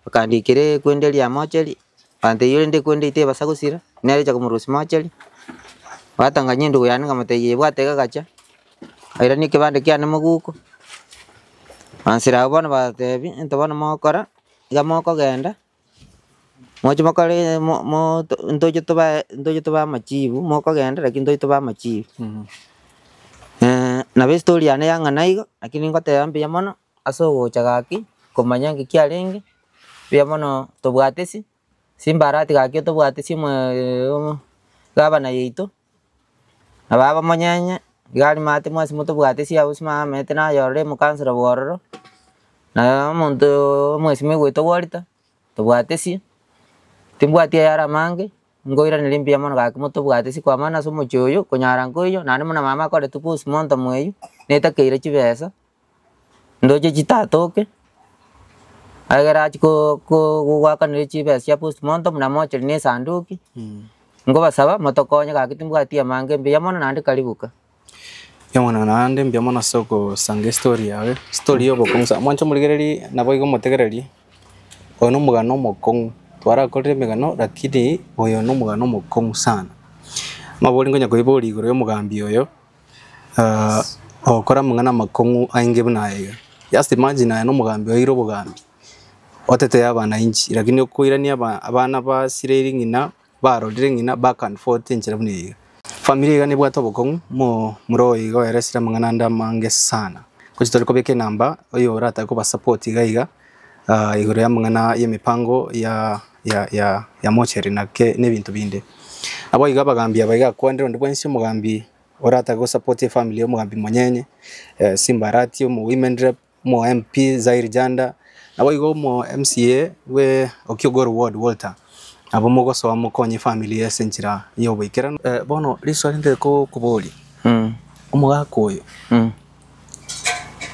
bakandikera ekwende eria ya mocheri, bantebia rende ekwende eyio tebasa gosira, nere echa komorusia mocheri, batang'anyia endugu yane nkamotebia yebwate iga gacha, airanie ekebande kiane moguko, bansera abwo bono batebia, into bono mogokora, iga mokogenda, moche mokore mo- mo ntoche tobae ntoche tobae amachibu, mokogenda lakini ntoche tobae amachibu. Nabo estory yane yang'ana igo, lakini ngoteba mbuya mono ase ogocha gaki, komanya ng'aki kiarenge, mbuya mono tobwate si, simbarati gaki otobwate simu gavana yaito, na baba monyenye, iga aria maate mwensi motobwate si abwo simamaete naye ororo emokansora bwa ororo, na omonto omwesimigwa oito gwarita. Tobwate si, timbwati ayare amange, nkoiraneria mbuya mono gaki motobwate si kwa maana ase omochie oyo, konyara nkoiyo, naende buna mama akorete postmortem eywo, netakeire chibesa, ndoche chitatoke, egere achie ko- ko goakanera chibesa chia postmortem na mocheri na esanduki, nkobasaba motokonye gaki timbwati amange mbuya mono naende karibu ka. Mbuya mono naende mbuya mono ase ogosanga estory yaye, estory ya obokong'u sana. Mwanche omorigereria naboigo omotegereri, oyo na omogano omokong'u, twarakorire emegano lakini oyo na omogano omokong'u sana. Amabori nkonya koiboria igoro ya omogambi oyo, ogokora amang'ana amakong'u ainge buna aya iga. Just imagine aye na omogambi oeire obogambi, otetee abananchi lakini okoirania aba abana basireri ng'ina. Barorire ng'ina back and forth enchera buna eyio. Familia iga nebwate obokong'u mo moro oyo iga oeresire amang'ana ande amange sana. Gochi tore kobeka enamba oyo oratake koba support iga iga igoro ya amang'ana ya emipango ya ya ya ya mochari na ke na ebinto binde. Nabo iga abagambi aba iga akwanire onde bwensi omogambi oratake go support efamily ya omogambi Monyenye, Simba Arati omo women rep. Omo MP Zairi Janda, naboigo omo MCA bwe Okiogoro Ward Walter, nabo mogosoa mokonye efamiri ase enchera y'oboikeranu. Bono riswali ndire koboria, omogaka oyo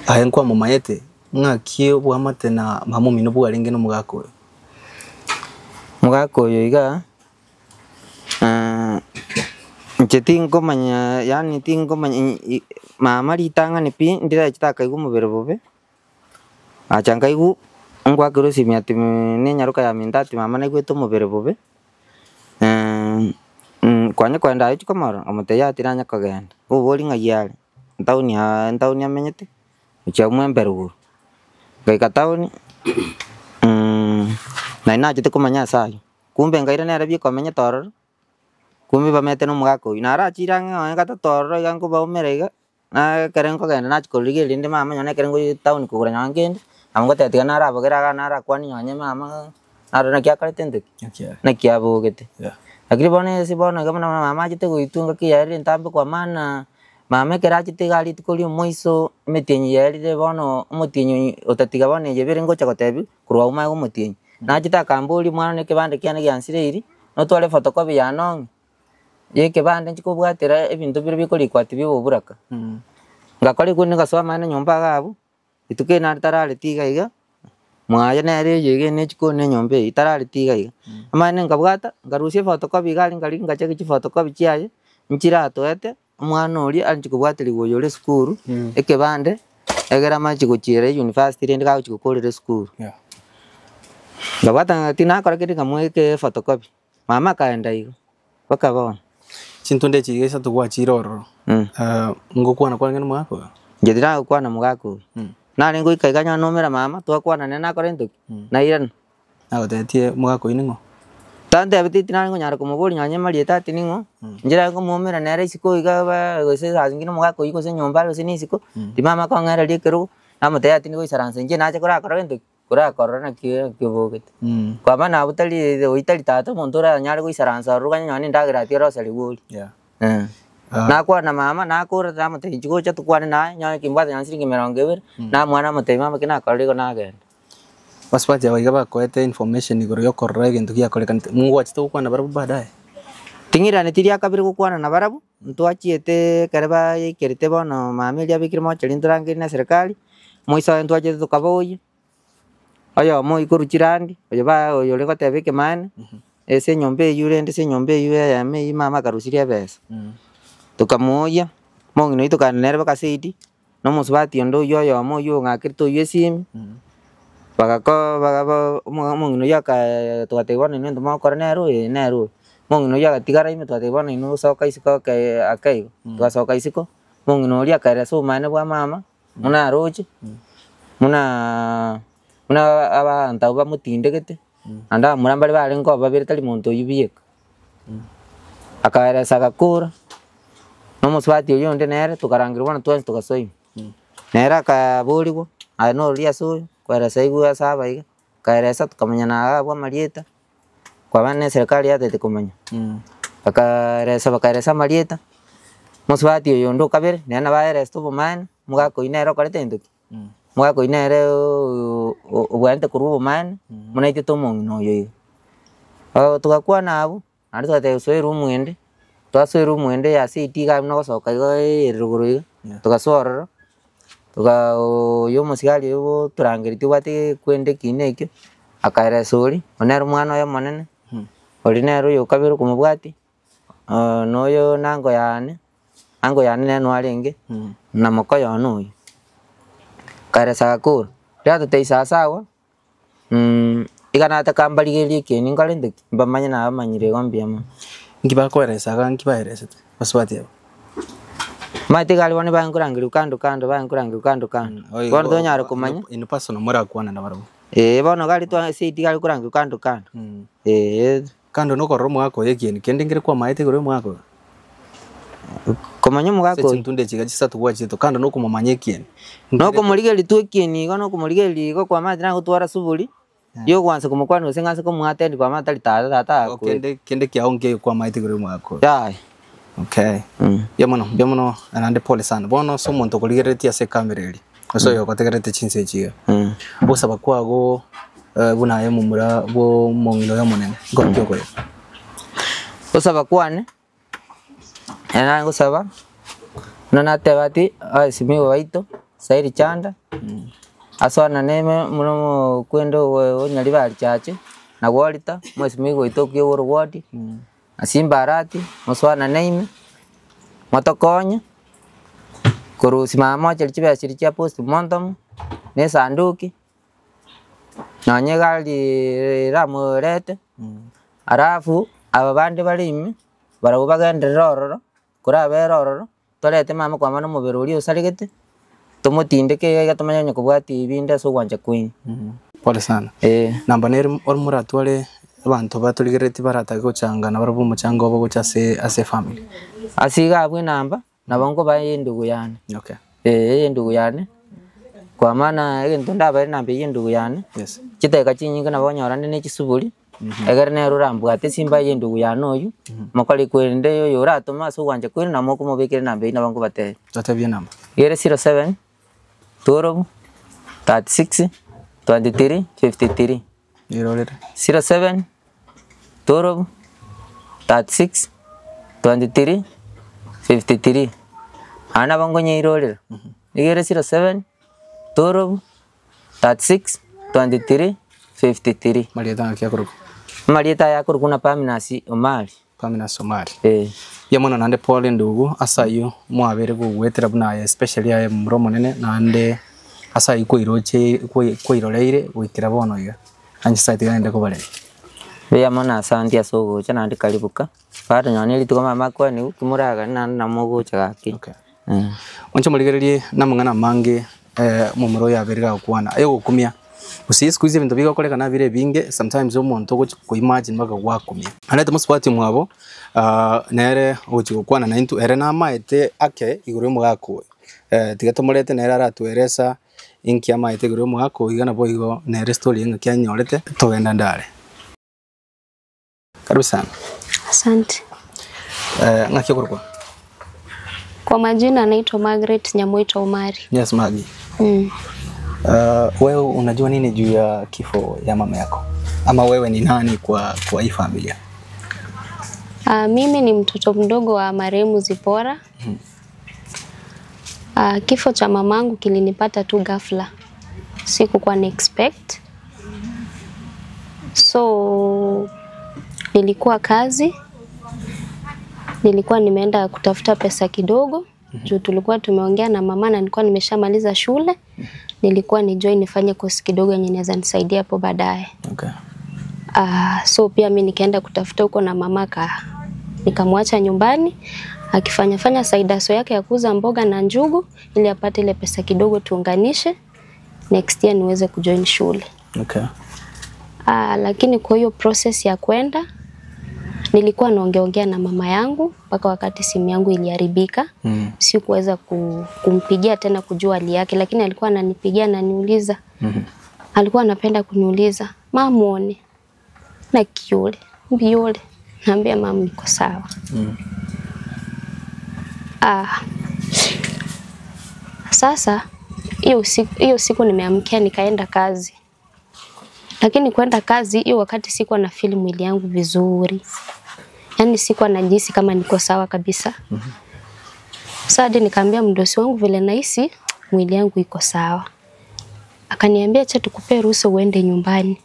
aye nkwamomaete ng'aki obwamate na mama omino bwarenge na omogaka oyo? Omogaka oyo igaa. Inche tinkomanya yaani tinkomanya mama ritang'ani pi, ndirachete akaigwa omobere bobe, ngacha nkaigwa ngwakerwa esimi ati na enyaroka ya minto ati mama naigwete omobere bobe, kwanya kogenda aye ochie komorora, nkamotebia yaya tiranya kogenda, oboria ng'ai are, ntaoni aa ntaoni amenyete. Gochia mwembe rogoro, ngaika town, nari nachete komanya ase aywo, kumbe nkaira nere bieka omenyete ororo, kumbe bamenyete na omogaka oywo, narachire ang'e nonye gatato ororo iga nkobaumera iga, na ekere nkogenda nachia korigereria rende mama nonye ekere ngoyia town kogora nonye kende, nabo ngoteba tiga narabogere iga narakwanie nonye mama, narora naki akorete nto ki, naki abogete. Lakini bono ase bono iga buna mama achete goitwa engaki yaye ere entambe kwa maana. Mama ekero achete iga rituko ria omoiso, emetienyi yaerire bono omotienyi otatiga bono eye ebere ngocha gotebiwa, korwa abwo omanye omotienyi. Nachete akamboria omwana one ekebande kiane giansireiri, notware efotokopi yane ong'e? Ya ekebande nchikobwatera ebinto biria bikorikwa ati bia oboburaka. Ngakora ekwo nigasoa amaene nyomba iga abwo, rituko eri nare tarareti iga iga, mwaye nere eye iga ene echikoni na enyomba eye, tarareti iga iga. Amaene nkabwata, nkarusia efotokopi iga aria nkarigia ngacheki chifotokopi chiaye, nchiratoete, omwana oria arinche kobwaterigwa oyo ore esukuru, ekebande, egere amache gochiera eyunifasiti rende gagochia gokorera esukuru. Nkabwata ng'a tinakora kende nkamoa eke efotokopi. Mama akaenda igo, mpaka bono. Chintunde echi iga isato gwachire ororo, ngokwana kwarenge nomogaka oyo? Inche tinagokwana omogaka oyo. Narenge goika iga onye nomera mama, twakwana nere nakora into ki? Nairana. Nagotebetie omogaka oyio ning'o? Tantebetie tinare konyara komoboria nonye marieta ati ning'o, inche nare komoumera nere isiko iga ba gose saa zingine omogaka oyio gose nyomba are gose na isiko, timama akong'ereria ekerogo, namotebia ati nigo goisaransa inche nache korakora gento ki? Korakorora naki naki obogete. Kwaba nabo tari oyio tari tata omonto oranyare goisaransa ororo okanye nonye na endagera ati oroseriwe orie. Nakwana mama, nakora namotebia inchuo gocha tokwane naye, nonye kimbwate nonye siringi emerongo ebere, namoa namotebia mama ki nakorire igo nagenda. Basubati aba iga bakoete information igoro yokorora egento giakorekanete, ngwachete gokwana nabarabwo baadaye? Ting'iraneti ria kabere gokwana nabarabwo, ntwachiete ekero baikerete bono mama eria abekire mochari ntorangerie na eserekari, moiso oye ntwachete tokaboyia. Oyomo oyio korwa chirandi, oyo ba oyo ore goteba ekemaene, ase enyomba eywo rende ase enyomba eywo eyemo eywo mama akarusirie ebesa. Tokamoyia, omong'ina oyio tokagenda nere mpaka saidi, na omosubati onde oywo oyomo oywo ong'akerete oywo esimi, bagakoo bagaba omong'ina oywo akaaa togatebia bono inwe intwe mogokora nere oyo ee nere oyo. Omong'ina oywo agatigara ime togatebia bono inwe soka isiko ake ake igo, togasoka isiko, omong'ina oria akaeresa obomaene bwa mama. Buna aroche, buna buna abanto abwo bamotindegete, naende abamura mbare barenge oo babere tari monto oyio bieka. Akaeresa agakora, na omosubati oyio onde nere tokarangerwa bono twensi togasoa ime. Nere akaborigwa, aye norori ase oyo, koeresa aigwe ase aba iga, akaeresa tokamanya na abwo amarieta, kwaba na eserekari yataete komanya. Bakaeresa bakaeresa amarieta, omosubati oyo onde okabere, nere nabo aeresete obomaene. Omogaka oyio nere okorete gento ki? Omogaka oyio nere obwenerete korwa obomaene, buna aitete omong'ina oyo iga. Togakwana abwo, naende togateba soa eroom ende, twasoa eroom ende ya seat iga buna ogosoka iga ere rogoro iga, togasoa ororo, togaa oyo omosigari oyo otorangeretie obwate ekwende ekina ekio, akaeresa oria, oria nere omwana oye omonene, oria nere oyo okabere okomobwatia. Noyo nango yane, ango yane nere nwarenge, na moka one oyio. Kare sakoro, riria totebia sawa, iga nataka mbarigererie ekieni nkorente ki, mbamanye nabamanyire igo mbuya mono. Nki bakoeresa iga nki baeresete basubati aba? Omanyete iga aria bono baenkorangerigwa kando kando baenkorangerigwa kando kando, bono tonyare komanya. Inwe personal morakwane nabarabwo? Eeh bono iga aria twa ase iga aria korangerigwa kando kando, eeh. Kando nokorora omogaka oyo ekieni kende nkere kwamaete igoro y'omogaka oyo. Komanya omogaka Ase oyo. chintunde echi iga chisato gwachete kando nokomomanya ekieni. Nokomorigereria tu ekieni igo nokomorigereria igo kwamanya tinagotwara suburi, yogwansa komokwania gose ng'anse komoatendi kwamanya tari tata tata akwete. Kende kende kiago nkeiyo kwamaete igoro y'omogaka oyo. Yaya. Okay. Mbuya mono, mbuya mono naende pole sana. Bono ase omonto okorigereretie ase ekamera eria, gose oyo ogotegererete chinsa echi iga, ogosaba kwago buna aye omomura bwa omong'ina oyo omonene, nkoro ki okoreta? Gosaba kwane, nere nagosaba, buna nateba ati abasimigwa baito, Sairi Chanda, asoanane ime buna omokwende oyo Nyaribari Church, na Walter, omosimigwa oito okia orowodi. Ase imbarati, mosoanane ime, motokonye, korusia mama mocheri chibesa chiria chia post mortem, na esanduki, nonye egari eramorete, alafu aba bande bare ime, barabwo bagenderere ororo, korabere ororo. Torete mama kwama na omobere oria osaregete, tomotindeke iga iga tomanye onye kobwatia ebinde ase ogwancha kwaino. Pole sana. Eh. Namba nere ore moratware abanto batorigereretie baratake gochanga nabarabwo omochango obo gocha ase ase efamiri. Ase iga abwo enamba, nabo nkoba endugu yane. Okay. Eeh endugu yane, kwa maana egento ndabaere enamba eywo endugu yane, Yes. chidakika chinyinge nabo onyora nde ne chisuburi. Ekero nere orambwate esimba y'endugu yane oyio, mokore kwerende oyo oratome ase ogwancha kwenu nabo mokomobekera enamba eyio nabo nkobatebia. Totebie enamba. Ere 07 12 36 23 53. Irorere. 07 12 36. 23 53. Aa nabo nkonyeirorera, nigo ere 07 12 36 23 53. Marieta ng'aki akorokwa? Amarieta aya akorokwa buna Paminas Omari. Paminas Omari. Eh. Mbuya mono naende pole ndugu ase ayio mwabeire gogoetera buna aye especially aye momura omonene naende ase ayio kwairoche kwairoreire goikera bono iga. Na Nyasaye tiga agende kobaremia. Mbuya mono asanti ase ogocha naende karibu ka, bado nonye na rituko mama akwanigwe ki moragane naende nabo mogocha gaki. Okay. Inche morigererie namang'ana amange omomura oyo abeire gagokwana ayogokumia, gose siku hizi ebinto bigokorekana bire ebinge sometimes omonto ogochi ko imagine mpaka gwakumia. Arete mosubati omwabo nere ogochi gokwana naintwe ere namaete ake igoro yomogaka oyo, tiga tomorete nere aratueresa inki amaete igoro yomogaka oyo iga naboigo nere story engaki anyorete togenda ndare. Karibu sana. Asante. Eh, ng'aki okorokwa? Kwa majina naitwa Margaret Nyamoita Omari. Yes, Maggie. Wewe unajua nini juu ya kifo ya mama yako? Ama wewe ni nani kwa kwa hii familia? Mimi ni mtoto mdogo wa marehemu Zipora. Kifo cha mamangu kilinipata tu ghafla, sikukuwa na expect. So nilikuwa kazi, nilikuwa nimeenda kutafuta pesa kidogo juu tulikuwa tumeongea na mama na nilikuwa nimeshamaliza shule. Nilikuwa ni join nifanye course kidogo yenye inaweza nisaidia hapo baadaye. Okay. So pia mi nikaenda kutafuta huko na mama ka nikamwacha nyumbani akifanya fanya saidaso yake ya kuuza mboga na njugu ili apate ile pesa kidogo tuunganishe next year niweze kujoin shule. Okay. Lakini kwa hiyo process ya kwenda nilikuwa naongeongea na mama yangu mpaka wakati simu yangu iliharibika. Sikuweza kumpigia tena kujua hali yake, lakini alikuwa ananipigia ananiuliza. Alikuwa anapenda kuniuliza, "Mama na kiule, mbiule." Naambia mama niko sawa. Sasa hiyo siku nimeamkia nikaenda kazi. Lakini kwenda kazi hiyo wakati sikuwa na feel mwili yangu vizuri. Yaani sikuwa najihisi kama niko sawa kabisa. Sasa hadi nikaambia mdosi wangu vile nahisi mwili yangu iko sawa. Akaniambia acha tukupe ruhusa uende nyumbani.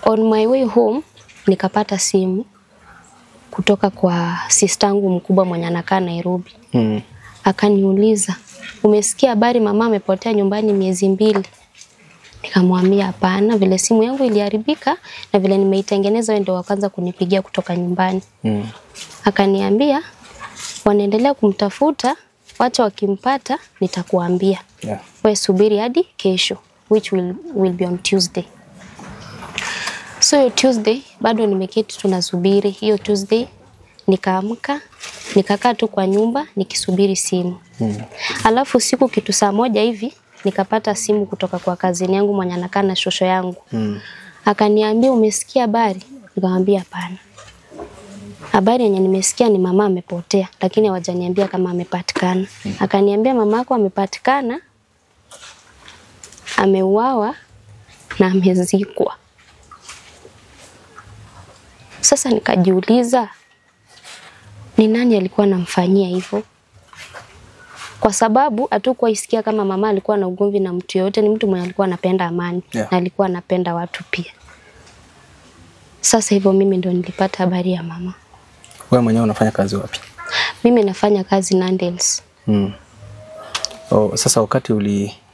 On my way home nikapata simu kutoka kwa sistangu mkubwa mwenye anakaa Nairobi. Akaniuliza, "Umesikia habari mama amepotea nyumbani miezi 2?" Nikamwambia hapana, vile simu yangu iliharibika na vile nimeitengeneza wewe ndio wa kwanza kunipigia kutoka nyumbani. Akaniambia wanaendelea kumtafuta, wacha wakimpata nitakuambia. Yeah. Wewe subiri hadi kesho, which will be on Tuesday. So hiyo Tuesday bado nimeketi tunasubiri. Hiyo Tuesday nikaamka, nikakaa tu kwa nyumba nikisubiri simu. Alafu siku kitu saa 1 hivi nikapata simu kutoka kwa kazini yangu mwenye anakaa na shosho yangu. Akaniambia umesikia habari? Nikamwambia hapana. Habari yenye nimesikia ni mama amepotea, lakini hawajaniambia kama amepatikana. Akaniambia mama yako amepatikana, ameuawa na amezikwa. Sasa nikajiuliza ni nani alikuwa anamfanyia hivyo? Kwa sababu hatukuwa isikia kama mama alikuwa na ugomvi na mtu yoyote, ni mtu mwenye alikuwa anapenda amani na alikuwa anapenda watu pia. Sasa hivyo mimi ndo nilipata habari ya mama. Wewe mwenyewe unafanya kazi wapi? Mimi nafanya kazi Nandels. Oh, sasa wakati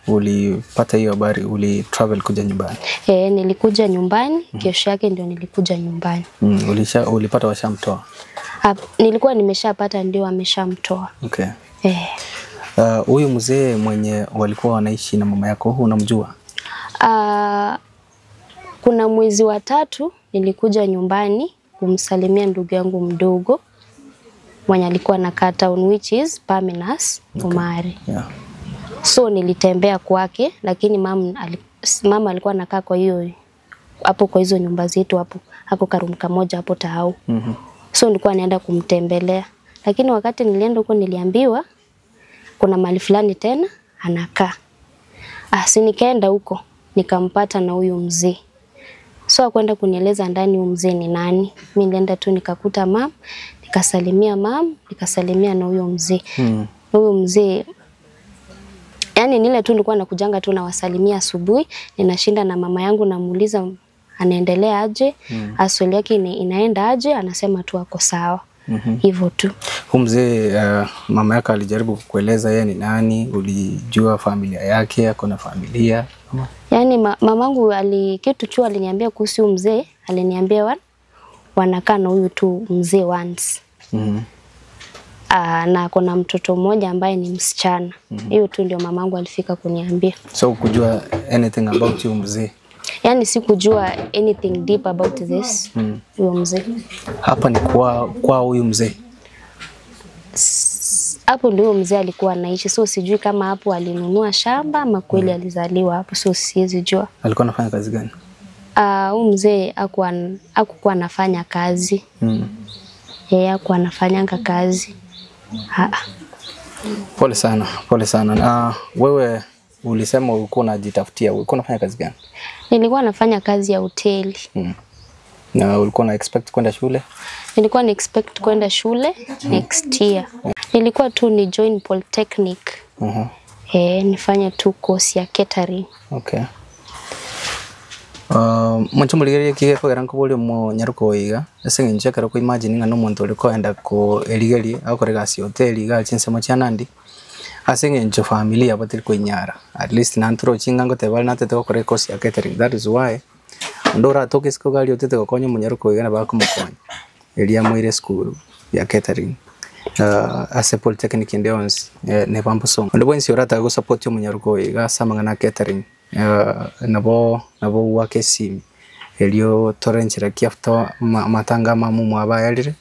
ulipata hiyo habari uli travel kuja nyumbani? Nilikuja nyumbani, kesho yake ndio nilikuja nyumbani. Ulipata washamtoa? Nilikuwa nimeshapata ndio ameshamtoa. Okay. Huyu mzee mwenye walikuwa wanaishi na mama yako unamjua? Kuna mwezi wa 3 nilikuja nyumbani kumsalimia ndugu yangu mdogo mwenye alikuwa anakaa town, which is Paminas Omari. Yeah. So nilitembea kwake, lakini mama alikuwa anakaa kwa hiyo hapo kwa hizo nyumba zetu hapo, hapo karumka moja hapo Tahau. So nilikuwa naenda kumtembelea. Lakini wakati nilienda huko niliambiwa kuna mahali fulani tena anakaa. Si nikaenda huko nikampata na huyu mzee. So akwenda kunieleza ndani huyu mzee ni nani. Mimi nilienda tu nikakuta mama, Nikasalimia mam, nikasalimia na huyo mzee. Huyo mzee yani nile tu nilikuwa nakujanga tu nawasalimia asubuhi, ninashinda na mama yangu namuuliza anaendelea aje, aswali yake inaenda aje, anasema tu ako sawa. Hivyo tu. Huyu mzee mama yako alijaribu kukueleza yeye ni nani? Ulijua familia yake, ako na familia ama? Yaani mamangu kitu tu aliniambia kuhusu huyu mzee, aliniambia wanakaa na huyu tu mzee once. Na kuna mtoto mmoja ambaye ni msichana. Hiyo tu ndio mamangu alifika kuniambia. So kujua anything about huyu mzee? Yaani sikujua anything deep about this huyo mzee. Hapa ni kwa huyu mzee. Hapo ndio mzee alikuwa anaishi, so sijui kama hapo alinunua shamba ama kweli alizaliwa hapo, so siwezi jua. Alikuwa anafanya kazi gani? Huyu mzee hakuwa anafanya kazi. Yeye hakuwa anafanyanga kazi. Pole sana, pole sana. Na wewe ulisema ulikuwa unajitafutia, ulikuwa unafanya kazi gani? Nilikuwa nafanya kazi ya hoteli. Na ulikuwa una expect kwenda shule? Nilikuwa na expect kwenda shule next year. Nilikuwa tu ni join polytechnic. Nifanye tu course ya catering. Okay. Mwancho muligerie kige kogera nkobori omo nyaruko oiga ase eng'encho ekero ko imagine ng'a na omonto ore koenda ko erigeri agokora egasi ya hoteli iga chinsemo chia Nandi ase eng'encho familia batari koinyara at least nantorochi ng'a ngoteba bare natete gokora ecourse ya catering that is why onde oratoke isiko iga aria otete gokonya omonyaruko oiga nabo akomokonya eria amoire esukuru ya catering ase polytechnic ende yonsi neba mbosongo onde bwensi oratake gosupport omonyaruko oiga ase amang'ana a catering nabo gwaka esimi erio torenchera ki after matanga mamo mwabayarire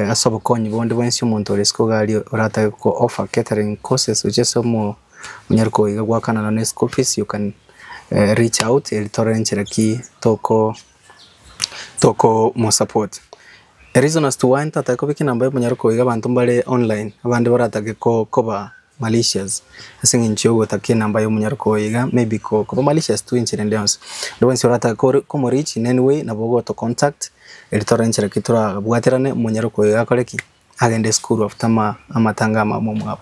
ase obokonyi bonde bwensi omonto ore isiko iga aria oratake ko offer catering courses which is omo onyaruko iga gwakana na school fees you can reach out eri torenchera ki toko mo support. A reason as to why ntatake kobeka enamba ya omonyaruko iga abanto mbare online abande baratake koba malicious ase eng'encho ya ogotaka enamba ya omonyaruko iga maybe koba malicious tu enchera ende yonsi. Onde bwensi oratake komoreach in any way nabo ogoto contact eri torenchera ki torabwaterane omonyaruko iga akore ki agende school after amatanga amamo mwabo.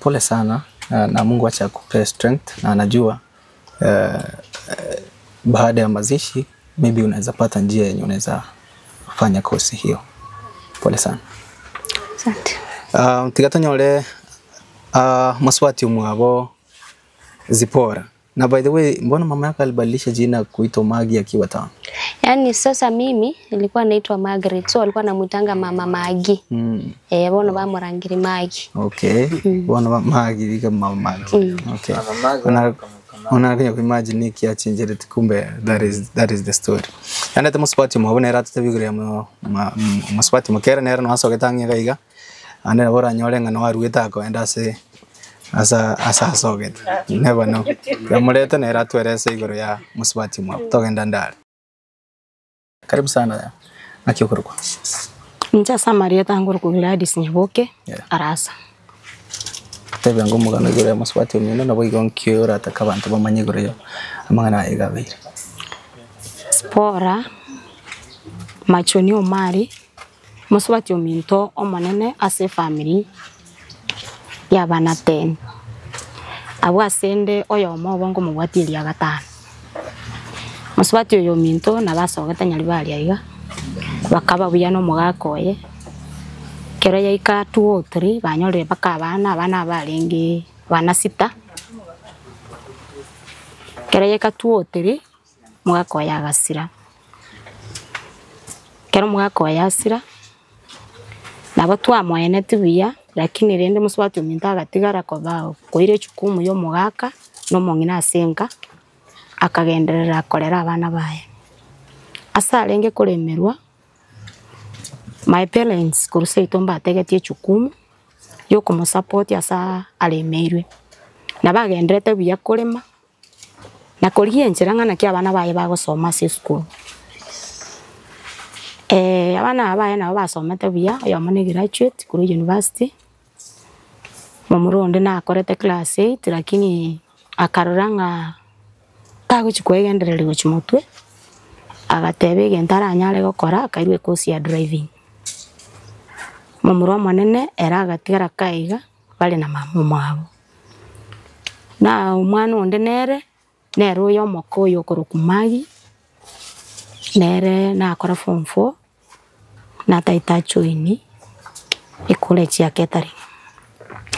Pole sana na Mungu acha akupe strength na anajua baada ya mazishi maybe unaweza pata njia yenye unaweza fanya kosi hiyo. Pole sana. Asante. Tigatonyore maswati mwabo Zipora. Na by the way, mbona mama yako alibadilisha jina kuitwa Maggie akiwa town? Yaani sasa mimi nilikuwa naitwa Margaret, so alikuwa anamuitanga mama Maggie. Bona bamurangiri Maggie. Okay. Bona Maggie kama mama Maggie. Okay. Ona kuimagine niki achinjire kumbe that is the story. Yandete muswati mwabo nera tutabigure muswati mukera nera no asogetangia gaiga. Ande bora nyore ng'ano waruete akoenda ase asa asogete. Never know. Yamurete nera twerese igoro ya muswati mwabo togenda ndare. Karibu sana nakiyokorwa. Ncha Samaria tanguru ku Gladys Nyaboke arasa. Tebe ngo mugano igoro ya muswati omino nabo igo nkiora atakabantu bamanye igoro yo amang'ana igabire. Spora machoni omari muswati ominto omonene ase family ya bana 10. Abo asende oyo omo bongo mubwatiria gatano. Muswati oyo minto nabasogete nyaribari aiga bakaba buya no mugakoye kero yaika 2 or 3 banyorire bakabana abana barenge bana sita kero yaika 2 or 3 mugakoya agasira kero mugakoya asira nabo twamwene tibuya lakini rende muswati ominto agatigara koba koire chukumu yo mugaka no mong'ina asenka akagenderera korera abana baye asarenge kuremerwa. My parents kuruse itomba ategetie chukumu yo kumusupport asa aremeirwe na bagenderete buya kurema na kurigia enchera ng'ana ki abana baye bagosoma ase school. Abana baye nabo basomete buya oyomo ni graduate kuri university momuronde na akorete class 8 lakini akarora ng'a tagochikwegendereria gochimotwe agateba egento aranyare gokora akairwa ekosi ya driving. Momura omonene ere agatigara kaiga bare na mama omwabo. Na omwana onde nere, nere oyo omoke oyo okorokwa Maggie, nere nakora form four, natagete ajoini ecollege ya catering.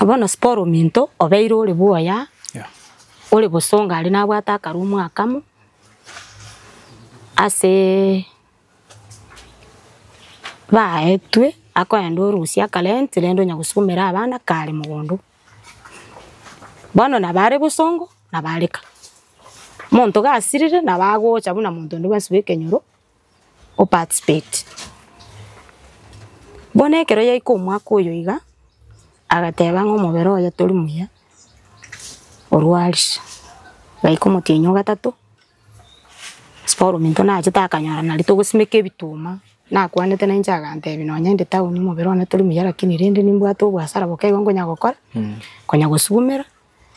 Bono sporo ominto obeire ore bwoya, ore bosongo aria nabwate akarumu akamo, aseee baetwe akoenda orusia akarent rende onya gosumera abana kare mogondo. Bono nabo are bosongo nabo are ka. Omonto gasirire nabo agocha buna monto onde bwensi bwa ekenyoro o participate. Bono ekero yaika omwaka oyo iga, agateba ng'a omobere oye tori muya, orwarire, gaika omotienyi o gatato. Paul ominto nachete akanyora nari togosimeka ebituma, nakwanete nainche agantebia nonye inde town omobere one tori muya lakini rende nimbwate oboasara boke igo nkonya gokora, nkonya gosugumera,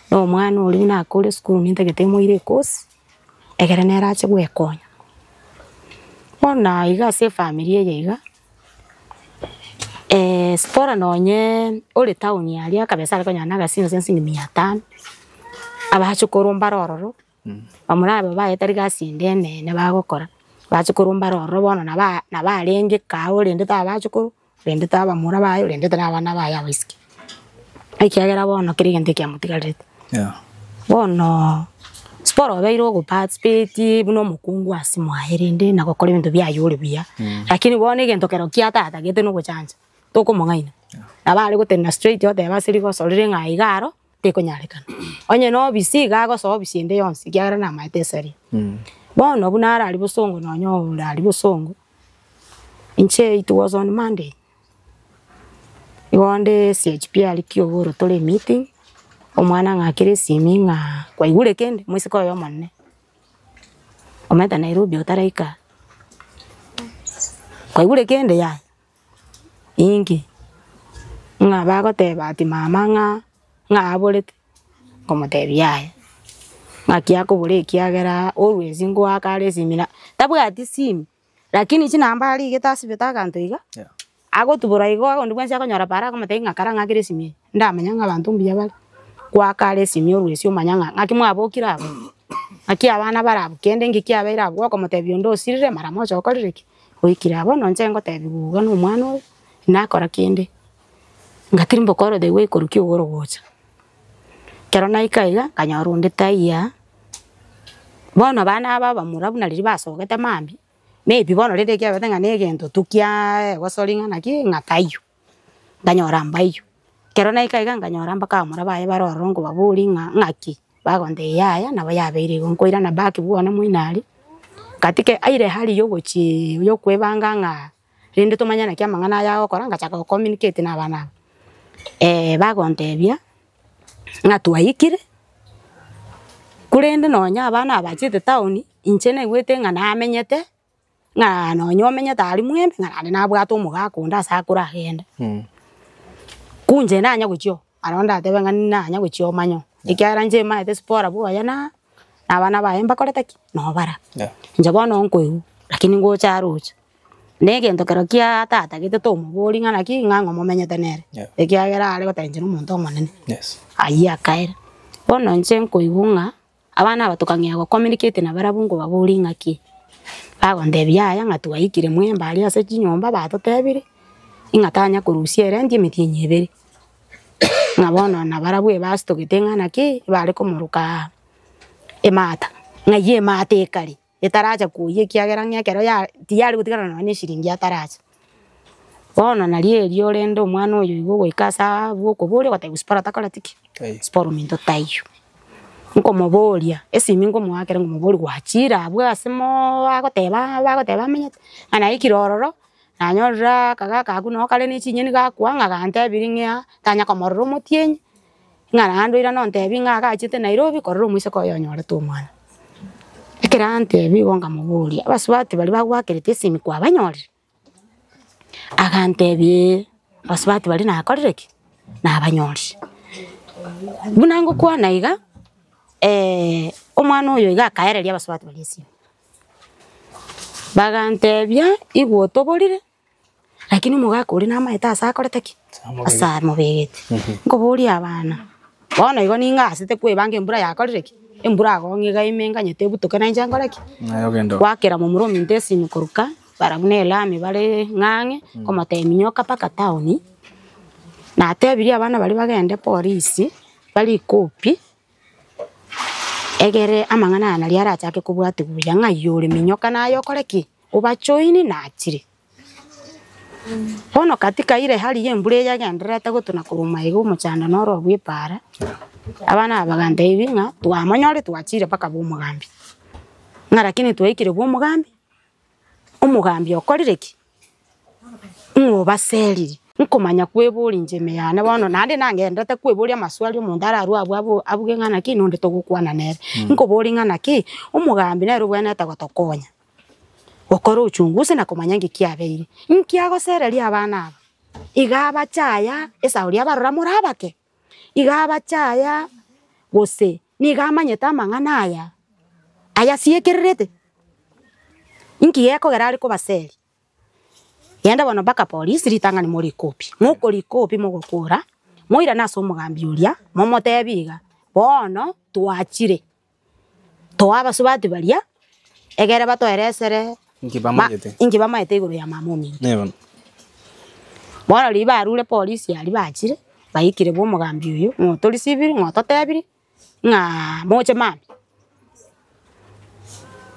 na omwana oria buna akore esukuru nintagete moire ekosi, egere nere ache gwekonya. Bono iga ase efamiri eye iga, Sipora nonye ore town aria akabesa are konyora na agasini ase nsingi mia tano, abachokoro mbare ororo. Bamura aba baye tari gasi ende enene bagokora, bachokoro mbare ororo bono naba nabarenge kaa orendete abachokoro, orendete abamura baye, orendete na abana baye abaiseke, ekiagera bono kera egento ekiamotigarerete. Bono sporo obeire ogo participate buna omokungu ase mwaye rende na gokora ebinto biaye ore buya, lakini bono egento kero kia tatagete na ogochancha, tokomong'aina, nabo are gotenena straight oteba ase rigoso rire ng'a iga aro. tekonyarekana. Onye nobisi iga agosoa obisi ende yonsi ekiagera namaete eseria. Bono buna arari bosongo nonye orari bosongo, inche it was on Monday, igo nde CHP aria Kiogoro tore emeeting, omwana ng'akere esimi ng'a kwaigure kende? Omoiseke oye omonene, omanyete Nairobi otaraika, kwaigure kende? Yaya. Inki? Ng'a bagoteba ati mama ng'a ng'a aborete, nkomotebia yaya, ng'aki akobora ekiagera always ngoaka are esimi na tabwati simi, lakini chinamba arigete asibete aganto iga, agotubora igo onde bwensi akonyora para akomotebia ng'a kara ng'akere esimi eye, ndamanya ng'a abanto mbuya bare, goaka are esimi always omanya ng'a ng'aki mwabokire abwo, ng'aki abana bare abwo, kende nki kiabeire abwo, gokomotebia onde osirire mara mocha okorire ki. Goikera bono inche ngotebiwa iga na omwana oyo, nakora kende, ngatirimboka orote igo ekorukia igoro gocha. Ekero naika iga, nkanyora onde taiya, bono abana aba abamura buna riria basogete mambia, maybe bono rende ekiabete ng'a na egento tu kiaaaa egosori ng'a naki, ng'a taiyo, nkanyora mbaiyo. Ekero naika iga nkanyora mpaka abamura baye bare ororo nkobaboria ng'a ng'aki. Bagontebia yaya nabo yabeire igo, nkoirana back bwone moino aria, katika aire hali yogochii yokwebanga ng'a rende tomanye naki amang'ana aya agokora ngachaka go communicate na abana aba. Bagontebia, ng'a twaikire, korende nonya abana aba bachete town, inche naigwete ng'a namenyete. Ng'a nonya omenyete aria mwembe ng'a naende nabwate omogaka onde ase akoragende. Ku inche nanya gochia oo, aro ndatebe ng'a nanya gochia omanye oo, ekiagera inche maete sipora bwoye na na abana baye mbakorete ki? Nobara. Inche bono nkoigwa, lakini ngocha aroche. Na egento kero kia tata gete tomoboria ng'a naki ng'a ng'o momenyete nere, ekiagera are goteba inche na omonto omonene. Ayio akaera. Bono inche nkoigwa ng'a. Abana aba tokang'ea go communicate nabarabwo nkobaboria ng'aki, bagontebia yaya ng'a twaikire mwembe aria ase chinyomba batotebire, ng'a tanya korusia erenti emetienyi ebere, ng'a bono nabarabwo ebasitogete ng'a naki, bare komoroka emata, ng'ai emata ekare, etaracha koyia ekiagera ng'a ekero ya tiyare gotigara nonye na eshiringi ataracha. Bono nario erio rende omwana oyo igo ogoika ase abwo okoboria ogotebiwa siporo takoreti ki? Siporo ominto taiyo. Nkomoboria, esimi nkomoakera nkomoboria gwachire abwo ase moo bagoteba bagoteba amenyete, ng'a naikire ororo, nanyorire akagaka akwo noo kare ne chinyeni gakwa ng'a gantebirie ng'a tanya komorora omotienyi, ng'a naende oirane ontebi ng'a agachete Nairobi korora omoiseke oye onyorete omwana. Ekero antebia igo nkamoboria, abasubati baria bagoakerete esimi kwabanyorire? Agantebia ee, abasubati baria nakorire ki? Nabanyorire. Buna ngokwana iga, omwana oyo iga akaereria abasubati baria esimi. Bagantebia, igwa otoborire, Lakini omogaka oria namaete ase akorete ki? Ase amobegete. Nkoboria abana, bono igo ning'asete kwebanga embura yakorire ki? Embura agong'e iga ime nganyete ebutoke nainche nkore ki? Naye ogende oo. Gwakera momura ominto esimi koruka, barabwo na elami bare ng'ang'e, nkomotebia minyoka mpaka town, natebirie abana baria bagende polisi, barikopi, egere amang'ana aya naria arachake kobwatigwa buya ng'ai ore minyoka naye okore ki? Obajoini nachire. Bono katika ire hali ya embura eye yagendererete gotuna korwa magega omochando noro obwa epaara, abana aba bagantebia ng'a twamonyore twachire mpaka bwa omogambi. Ng'a lakini twaikire bwa omogambi, omogambi okorire ki? Ng'a obaserire. Nkomanya kweboria inche ime yane bono naende nagenderete kweboria amaswali omonto ararwe abwo abwo abuge ng'a naki nonde togokwana nere. Nkoboria ng'a naki, omogambi nere obwenerete gotokonya. Gokora uchunguzi na komanya nki kiabeire. Nki agosereria abana aba? Iga abachaya Esau riria abarora more abake? Iga abachaya gose nigo amanyete amang'ana aya ayasiekererete? Nki gekogera are kobaseria? Genda bono mpaka polisi ritang'ani morikopi, mokorikopi mogokora, moirane ase omogambi oria, momotebie iga, bono twachire. Toa abasubati baria, egere batoeresere Inki bamanyete? inki bamaete igoro ya mama ominto. Ee bono. Bono riria barure polisi aria bachire, baikire bwa omogambi oyio, ng'a otorisibiri, ng'a ototebiri, ng'a moche mambia.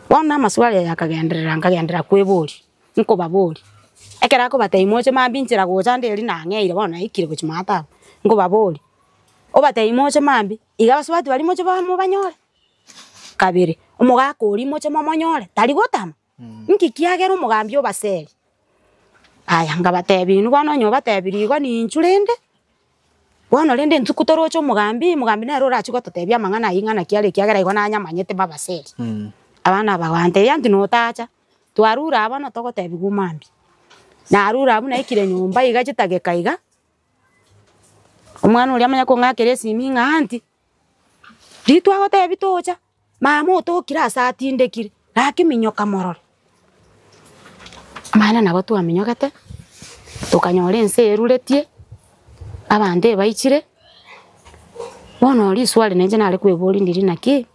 Bono amaswali aya akagenderera nkagenderera kweboria, nkobaboria, ekero akobatebia moche mambia inchera gocha nde erio nang'eire bono naikire gochia maate abwo, nkobaboria. Obatebie moche mambia, iga abasubati baria moche mobanyore kabere, omogaka oria moche momonyore, tari gotama? Nki kiagera omogambi obaseri? Aya nkabatebia inwe bono onye obatebirie igo ninchu rende, bono rende intwe toroche omogambi, omogambi nere orachie gototebia amang'ana ayio ng'a naki are ekiagera igo nanyamanyete mbabaseri. Abana aba bagantebia aunty notacha, twarure aa bono togotebiwa mambia. Narure abwo naikire nyomba iga chidageka iga. Omwana oria amanye kong'akera esimi ng'a aunty, riria twagotebia tocha, mama otokire ase atindekire, gaki minyoka morore. Amaene nabo twaminyogete, tokanyora ense eruretie, abanto ebaichire, bono riswali nainche nare kweboria ndiri naki,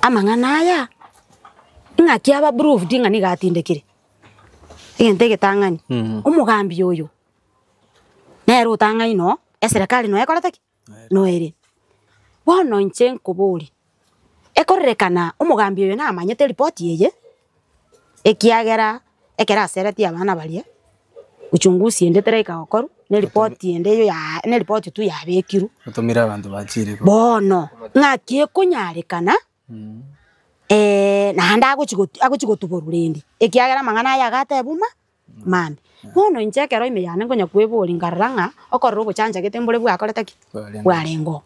amang'ana aya, ng'aki aba proved ng'a nigo atindekire. Egento egetang'ani, omogambi oyo nere otang'aini oo, eserekari noyo ekorete ki? Noyo ere. Bono inche nkoborie, ekororekana omogambi oyo namanyete eripoti eye, ekiagera ekero aseretie abana baria, uchunguzi ende teraika gokorwa, na eripoti ende eyo ya na eripoti tu yabekirwe. Otomire abanto bachire. Bono, ng'aki ekonyarekana. Naende agochi agochi gotuborwa rende, ekiagera amang'ana aya agatebwa ma mambia. Bono inche ekero ime yane nkonya kweboria nkarora ng'a okorora obochanchagete mbore bwakorete ki? Bwarenge oo.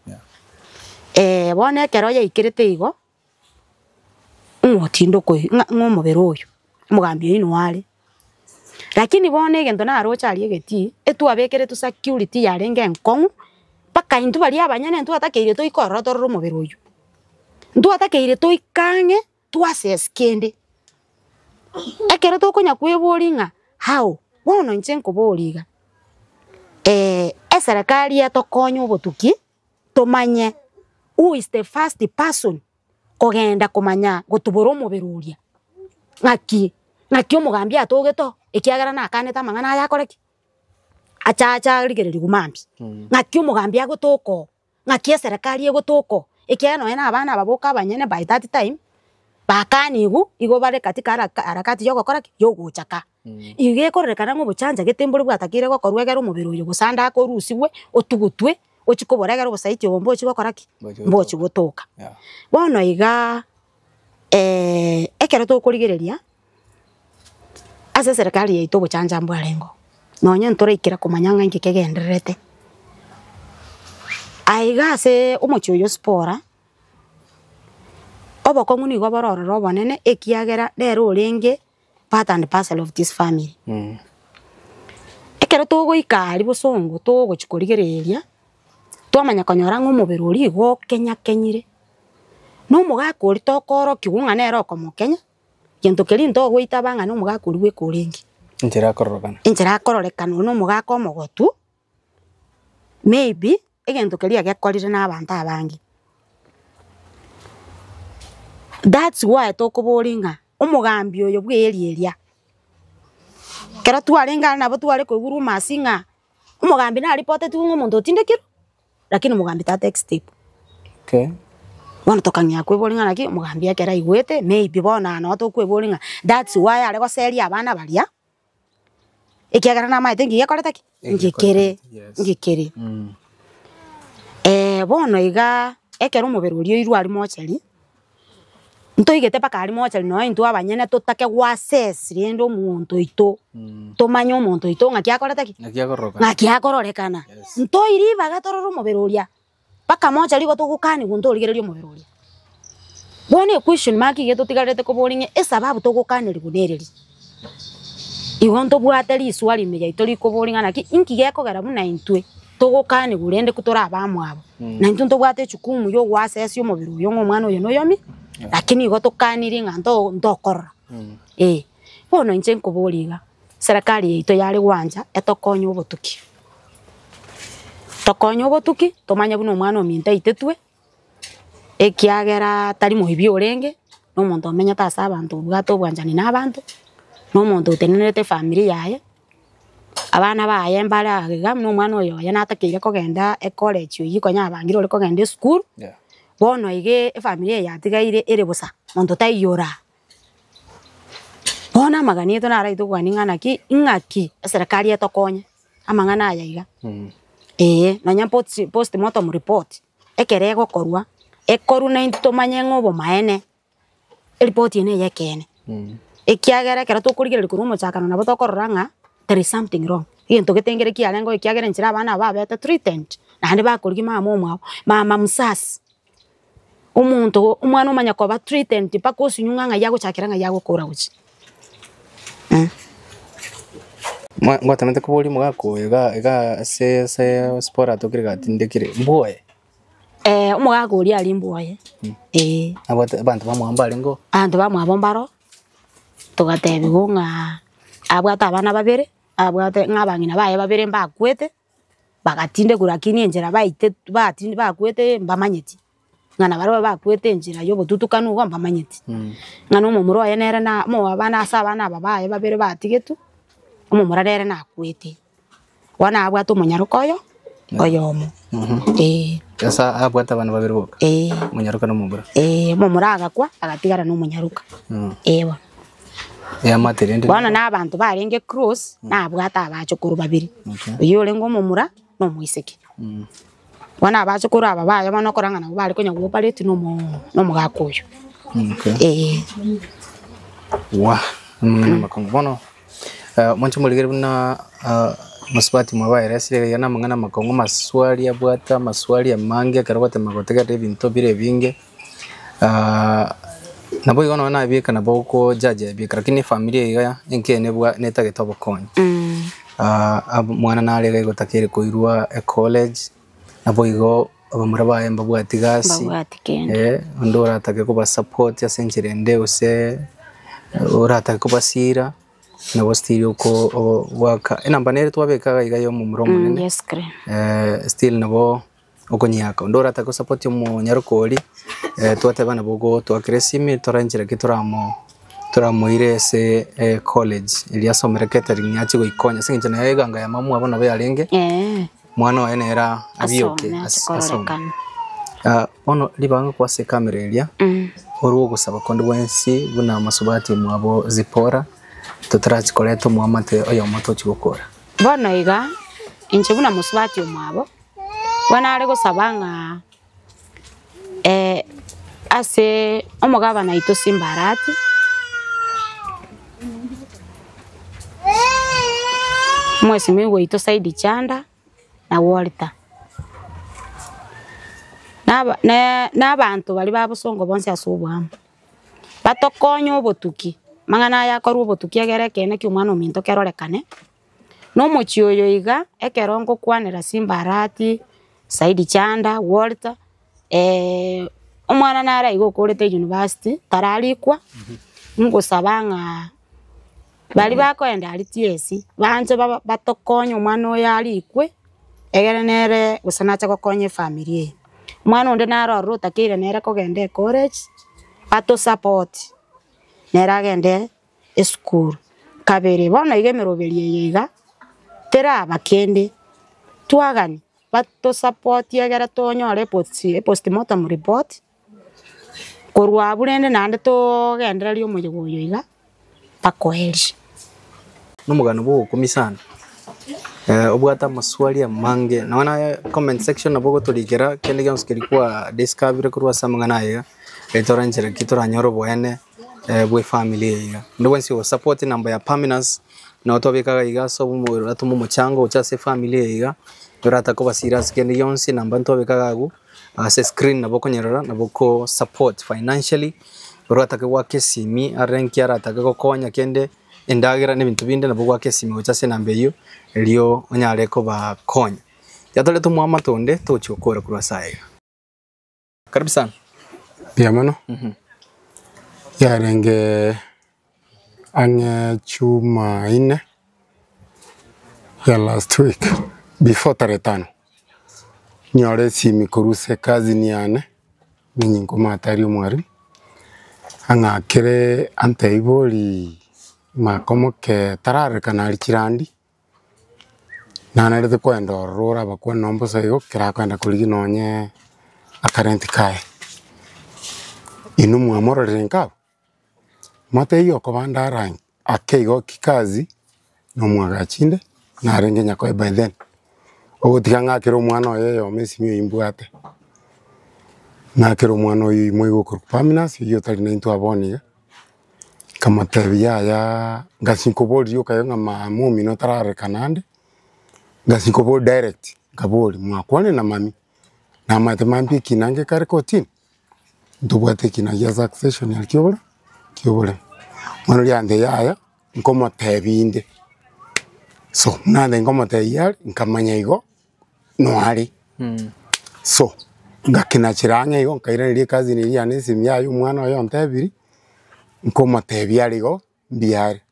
Bono ekero yaikerete igo, ng'a otinde okoi ng'a ng'a omobere oyo, omogambi oyio nigo are. Lakini bono egento naroche aria egetii, etwabekeretwe security yarenge enkong'u, mpaka intwe baria abanyene ntwatakeire toike ororo torore omobere oyio. Ntwatakeire toike ang'e to assess kende. Ekero tokonya kweboria ng'a how, bono inche nkoboria iga, eserekari etokonye obotuki tomanye who is the first person kogenda komanya gotubora omobere oria, ng'aki ng'aki omogambi atogete oo, ekiagera nakanete amang'ana aya akore ki? Achache arigererigwe mambia, ng'aki omogambi agotoka oo, ng'aki eserekari egotoka oo, ekiagera nonye na abana aba boka abanyene by that time, bakanigwe igo bare katika haraka harakati ya ogokora ki? Ya ogochaka. Igo ekororekana ng'a obochanchagete mbore bwatakeire gokorwa egere omobere oyo gose ande akorusigwe, otugutwe, ochie kobora egere obosaiti obo mbochi gokora ki? Mbochi gotoka. Bono igaa ekero tokorigereria, ase eserekari yaito obochancha mbwarenge oo, nonye ntoraikera komanya ng'a inki kegendererete. Aiga ase omochie oyo Sipora, obokong'u nigo bore ororo obonene ekiagera nere orenge part and parcel of this family. Ekero togoika aria bosongo togochia korigereria, twamanya konyora ng'a omobere oria igo okenyakenyire, na omogaka oria tokoorokiwa ng'a nere okomokenya, gento keria ntogoitaba ng'a na omogaka oria bweka orenge. Enchera akororokana. Enchera akororekana oyo na omogaka omogotu, maybe egento keria gekorire na abanto abange. That's why tokoboria ng'a omogambi oyo bwa area eria, ekero twarenge are nabo tware koigwa rumours ng'a omogambi naripotetigwe ng'a omonto otindekirwe, lakini omogambi ta take step. Okay. Bono tokang'ea kweboria ng'a naki omogambi ekero aigwete maybe bono aa noo tokweboria ng'a that's why are goseria abana baria, ekiagera namaete nki gekorete ki? Nki kere, Yes. nki kere. Bono igaa ekero omobere oria oirwe aria mochari, ntoigete mpaka aria mochari nonye intwe abanyene totake go assess rende omonto oito, tomanye omonto oito ng'aki akorete ki? Ng'aki akororokana. Ng'aki akororekana. Yes. Ntoire ribaga torore omobere oria, mpaka mochari igo togokanigwa ntorigereria omobere oria. Bono equestion mark iga totigarerete koboria ng'a esababu togokanerigwa nereri? Igo ntobwate riswali ime yaito rikoboria ng'a naki inki gekogera buna intwe togokanigwa rende ko tore abamwabo? Na intwe ntobwate ejukumu ya ogoassess omobere oyo ng'a omwana oyo noyomi, lakini igo tokanirie ng'a nto ntokorora eh. Bono inche nkoboria iga, serikali yaito yare gwancha etokonye obotuki, tokonye obotuki tomanye buna omwana ominto aitetwe. Ekiagera tari moibi orenge, na omonto omenyete ase abanto obwate obwanchani na abanto, na omonto otenenerete efamiri yaye, abana baye mbare iga buna omwana oyo oye natakeire kogenda ecollege oywo konya abangire ore kogenda esukuru, bono iga efamiri eye yatigaire ere bosa, monto taiyo ore aa. Bono amagani aito naro aito kogania ng'a naki, ng'aki eserekari etokonye amang'ana aya iga, eh, nonya post postmortem report. Ekero egokorwa, ekorwe naintwe tomanye ng'a obomaene, eripoti eye neye ekeene. Ekiagera ekero tokorigereria korwa omochakano nabo tokorora ng'a there is something wrong, egento gete nkere kiarengeo ekiagera enchera abana aba babete threatened, naende bakorigia mama omwabo, mama msasi, omonto omwana omanya koba threatened mpaka osinywe ng'a ng'ai agochakera ng'ai agokora gochia. Ngwatemete koboria omogaka oyo iga iga ase ase sport atokire gatindekire, mbwoye? Omogaka oria aria mbwoye, eh. Abwate abanto bamwabo mbarenge oo? Abanto bamwabo mbaro, togatebiwa ng'a abwate abana babere, abwate ng'a abang'ina baye babere mbakwete, bagatindekwa lakini enchera baite batindi bakwete mbamanyeti. Ng'a nabarabwo bakwete enchera y'obotutukanu igo mbamanyeti, ng'a na omomura oye nere na omo abana ase abana aba baye babere batigetwe, omomura nere nakwete. Bono abwate omonyaroka oyo, oyomo eh. Ase abwate abana babere boka? Eh. Omonyaroka na omomura? Eh, omomura agakwa, agatigara na omonyaroka, eh bono. Eamate rende. Bono na abanto barenge close, nabwate abachokoro babere, oyio orenge omomura na omoiseke. Bono abachokoro aba baye bono okora ng'a nabwo bare konya gopareti na omo na omogaka oyo. Okay. Eeh. Wah, amang'ana amakong'u. Bono mwanche morigere buna mosubati mwabaeresire iga na amang'ana amakong'u amaswali abwate amaswali amange ekero ogotema gotegerera ebinto bire ebinge. Naboigo nonye nabieka nabo oko judge ebieka lakini efamiri iga enke nebwa netagete obokonyi. Omwana nare iga egotakeire koirwa ecollege, naboigo abamura baye mbabwati gasi, Mbabwati kende. onde oratake kobasupport ase enchera ende gose oratake kobasira. Nabo still oko goaka enamba nere twabeka iga iga ya omomura omonene, Yes, kre. still nabo okonyiaka. Onde oratake gosupport omonyaroka oria, twateba nabo ogotoakera esimi tore enchera ki toramo toramoire ase ecollege eria asomere catering ache goikonya ase eng'encho naye eganga ya mama omwabo nabo yarenge, mwana oye nere abioke Asome, ache asome. kororekana. Bono ribaga ngokwa ase ekamera eria, orwe ogosaba konde gwensi buna mosubati omwabo Zipporah, totarachi koreta omoamate oyomo tochi gokora. Bono iga, inche buna mosubati omwabo, bono nare gosaba ng'a ase omogabana oito Simba Arati, omwesimigwa oito Saidi Chanda, na Walter, naba na abanto baria ba bosongo bonsi ase oboamo, batokonye obotuki, amang'ana aya akorwa obotuki egere ekeene kia omwana ominto kerorekane, na omochie oyo iga, ekero ngokwanera Simba Arati, Saidi Chanda, Walter, omwana nare iga okorete university, tararikwa, ngosaba ng'a. Baria bakoenda aria TSC, banche baba batokonye omwana oyo arikwe, egere nere gose nache gokonya efamiri eye. Omwana onde naro ororo otakeire nere kogenda ecollege, batosupport, nere agende esukuru. Kabere, bono iga emeroberi eye iga, teraba kende, twagani batosupport egere tonyore epost epostmortem report, korwa abwo rende naende togendereria omoyega oyo iga mpaka oerie. Nomogano bwogokumia sana, obwate amaswali amange, nonya naye comment section nabo ogotorikera kende gionsi keria kwa discover korwa ase amang'ana aya iga, ere toranchera ki toranyore oboene bwa efamiri eye iga. Onde bwensi ogosupport enamba ya Paminas, nabo twabeka iga ase obo atome omochango gocha ase efamiri eye iga, toratake kobasira ase kende gionsi enamba ntwabeka iga abwo. Ase screen nabo okonyerora nabo oko support financially, oratake goaka esimi are nki aratake gokonya kende endagera na ebinto binde nabo ogoaka esimi gocha ase enamba eywo erio onyare kobakonya. Tiga tomoe amato onde togochia gokora korwa ase aya iga. Karibu sana. Mbuya mono, yarenge ang'e Jumaine ya last week before tarehe tano. Nyore esimi korwa ase ecousin yane, ninye nkomoteria omwarimu, ang'akere antebie bori makomoke tararekana aria chirandi, nanarete koenda ororo ore abakwane nonye mbosa igo, ekero akoenda korigia nonye akarenti kaye. Inwe mwamororire nka abwo, motebie okobanda arangi ake igo kikazi. Nomwagachi inde, narenge nyakoe by then, ogotiga ng'akere omwana oye oyomo esimi eywo mbwate, ng'akere omwana oywo imo iga okorokwa Paminas, oywo otari naintwe abwo bono iga, nkamotebia yayaaa, ngasi nkoboria rioka ng'a mama omino tararorekana ande, ngasi nkoboria direct, nkaboria mwakwanire na mami? Namanyete mambia ekina ngekare kotini. Ntobwate ekina gia succession aria kiobore kioboremo. Bono riria antebia yaya, nkomotebia inde, so nande nkomotebia are, nkamanya igo noare. So, ngakinachera ang'e igo nkairaneria ecousin eria yane esimi yaye omwana oye ontebirie, nkomotebia are igo mbuya are.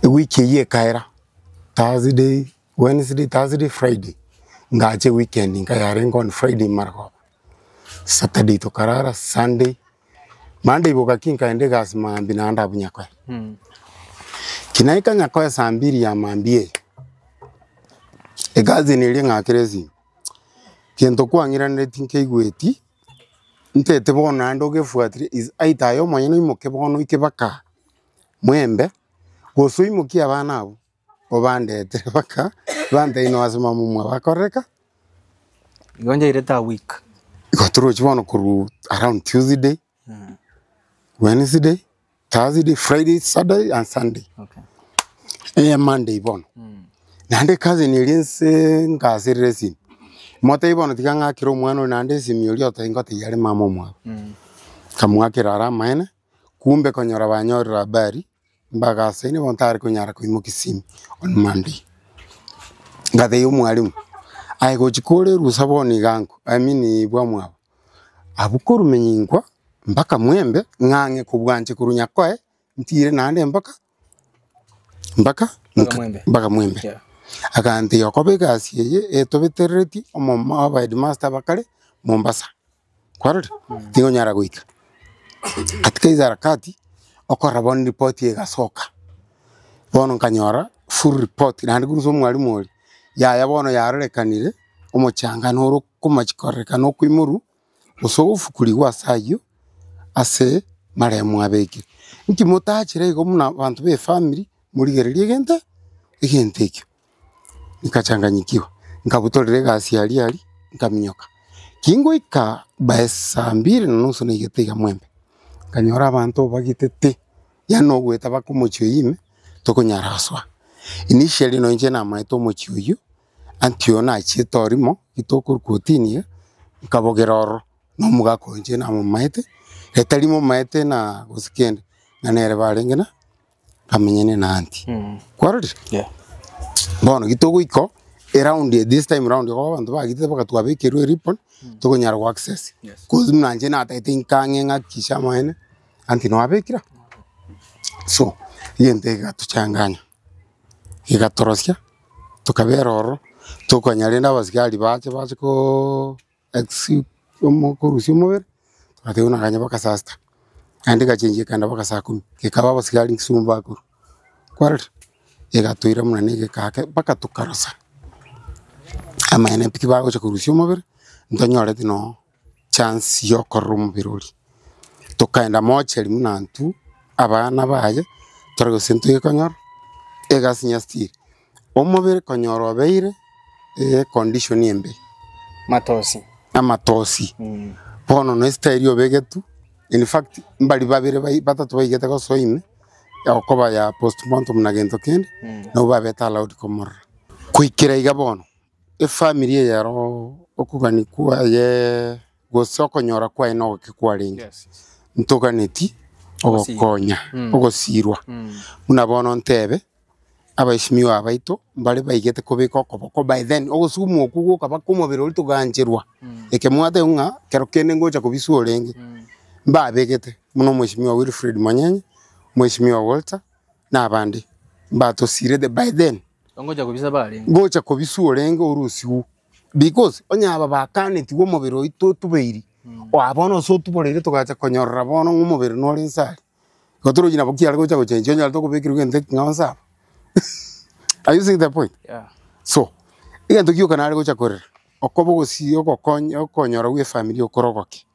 Ewiki eyio ekaera, Thursday, Wednesday, Thursday, Friday, ngacha eweekend nkayarenge on Friday marogoba, Saturday tokarara, Sunday, Monday bogaki nkaenda egasi maambia naende abwo Nyakoe. Ki naika Nyakoe saa mbiri ya maambia eye, ecousin eria eng'akere esimi, gento kwang'iraneretie nkeigweti. Ntete bono naende ogefuatirie is either aye omonyene oimoke bono oike baka mwembe, gose oimokie abana abwo obandetere baka bantebie no ase mama omwabo akorereka. Igo njairete a week. Igo torochi bono korwa around Tuesday, Wednesday, Thursday, Friday, Saturday and Sunday. Okay. Eye Monday bono. Naende ecousin eria nse nkaserera esimi, motebie bono tiga ng'akere omwana oyo naende esimi oria otebia ngotebia are mama omwabo. Nkamoakera are amaene, kumbe konyora banyorire habari, mbagasaine bono tare konyara koimokia esimi on Monday. Ngatebia omwalimu, aye gochia kore erusa bono iga nko, I mean bwa mwabo. Abwo korwa Menyinkwa mpaka Mwembe, ng'ang'e kobwancha korwa Nyakoe, ntire naende mpaka mpaka Mpaka Mwembe. mpaka Mwembe. Yeah. Agantebi okoba egasi eye etobetereretie omoma aba headmaster bakare Mombasa, kwarorire? Tingonyara goika. Katika hizo harakati, okorora bono ripoti egasoka, bono nkanyora full report naende korwa ase omwalimu oria, yaya bono yarorekanire, omochangano oro okomachi kororekana okoimorwa, gose ogofukurigwa ase ayio, ase maremo abekire. Inki motachere igo buna abanto ba efamiri, morigererie egento egento ekio. Nkachanganyikiwa, nkabutorera egasi aria aria, nkaminyoka. Kingoika by saa mbiri na nusu naigete iga mwembe, nkanyora abanto bagitete, yaani nogoeta baka omochie oyio ime, tokonyara gosoa. Initially nonye inche namaete omochie oyio, Anti oyo nachiete orimo, rituko kotini iga, nkabogera ororo, na omogaka oyo inche namomaete, etari momaete na gose kende, ng'a nere barenge na bamenyane na aunty. Kwarorire? Yeah. Bono gitogoika oo, eround eye this time round igo abanto bagitete mpaka twabekerwa eripon, tokonyara go access. Yes. Cause buna inche natagete nkang'e ng'akikishe amaene, aunty nabekire aa. So, Egento eke gegatochanganya, gegatorosia, tokabera ororo, tokonya rende abasigari bache bache koooo ex omo korusia omobere, togateba buna ganya mpaka saa sita, naende egachenchia ekaenda mpaka saa kumi, gekaba abasigari Kisumu bakorwa, kwarora? Egatoira buna na egeka ake mpaka tokarosa, amaene pi bagocha korusia omobere, ntonyoreti noo chance ya okorora omobere oria. Tokaenda mochari buna intwe, abana baye, tore gose ntogekonyora, egasi nyasitiri. Omobere konyora obeire econdition embe. Matosi. Amatosi. Bono na estyle obegetwe, in fact mbari babere bai batato baigete gosoa ime, okoba ya postmortem na gento kende, nabo babete allowed komorora. Goikera iga bono, efamiri eye ero okogania kwaye gose okonyora kwaye nogoke kwarenge, ntoganeti ogokonya, ogosirwa. Buna bono ntebe, Abaeshimiwa abaito mbare baigete kobeka okoboko by then, ogosumwa okwo gokaba kw'omobere oria togancherwa. Eke mwateba ng'a kero kende ngocha kobiswa orenge, mbabegete buna omweshimiwa Wilfred Monyenye, omweshimiwa Walter, na abande, mbatosirete by then. Ngocha kobisa barenge. Ngocha kobiswa orenge orusiwu, because onye aba bakanetigwe omobere oito otubeiri, oa bono ase otuboreire togacha konyorora bono ng'a omobere nore nse aria. Igo torochi nabo kiare gocha gochenchia onyare tokobekerwa gento eking'ao nse aba. Are you seeing the point? Yeah. So, egento gioka nare gocha korera, okoba ogosi ogokonya okonyora gwa efamiri okorogoke,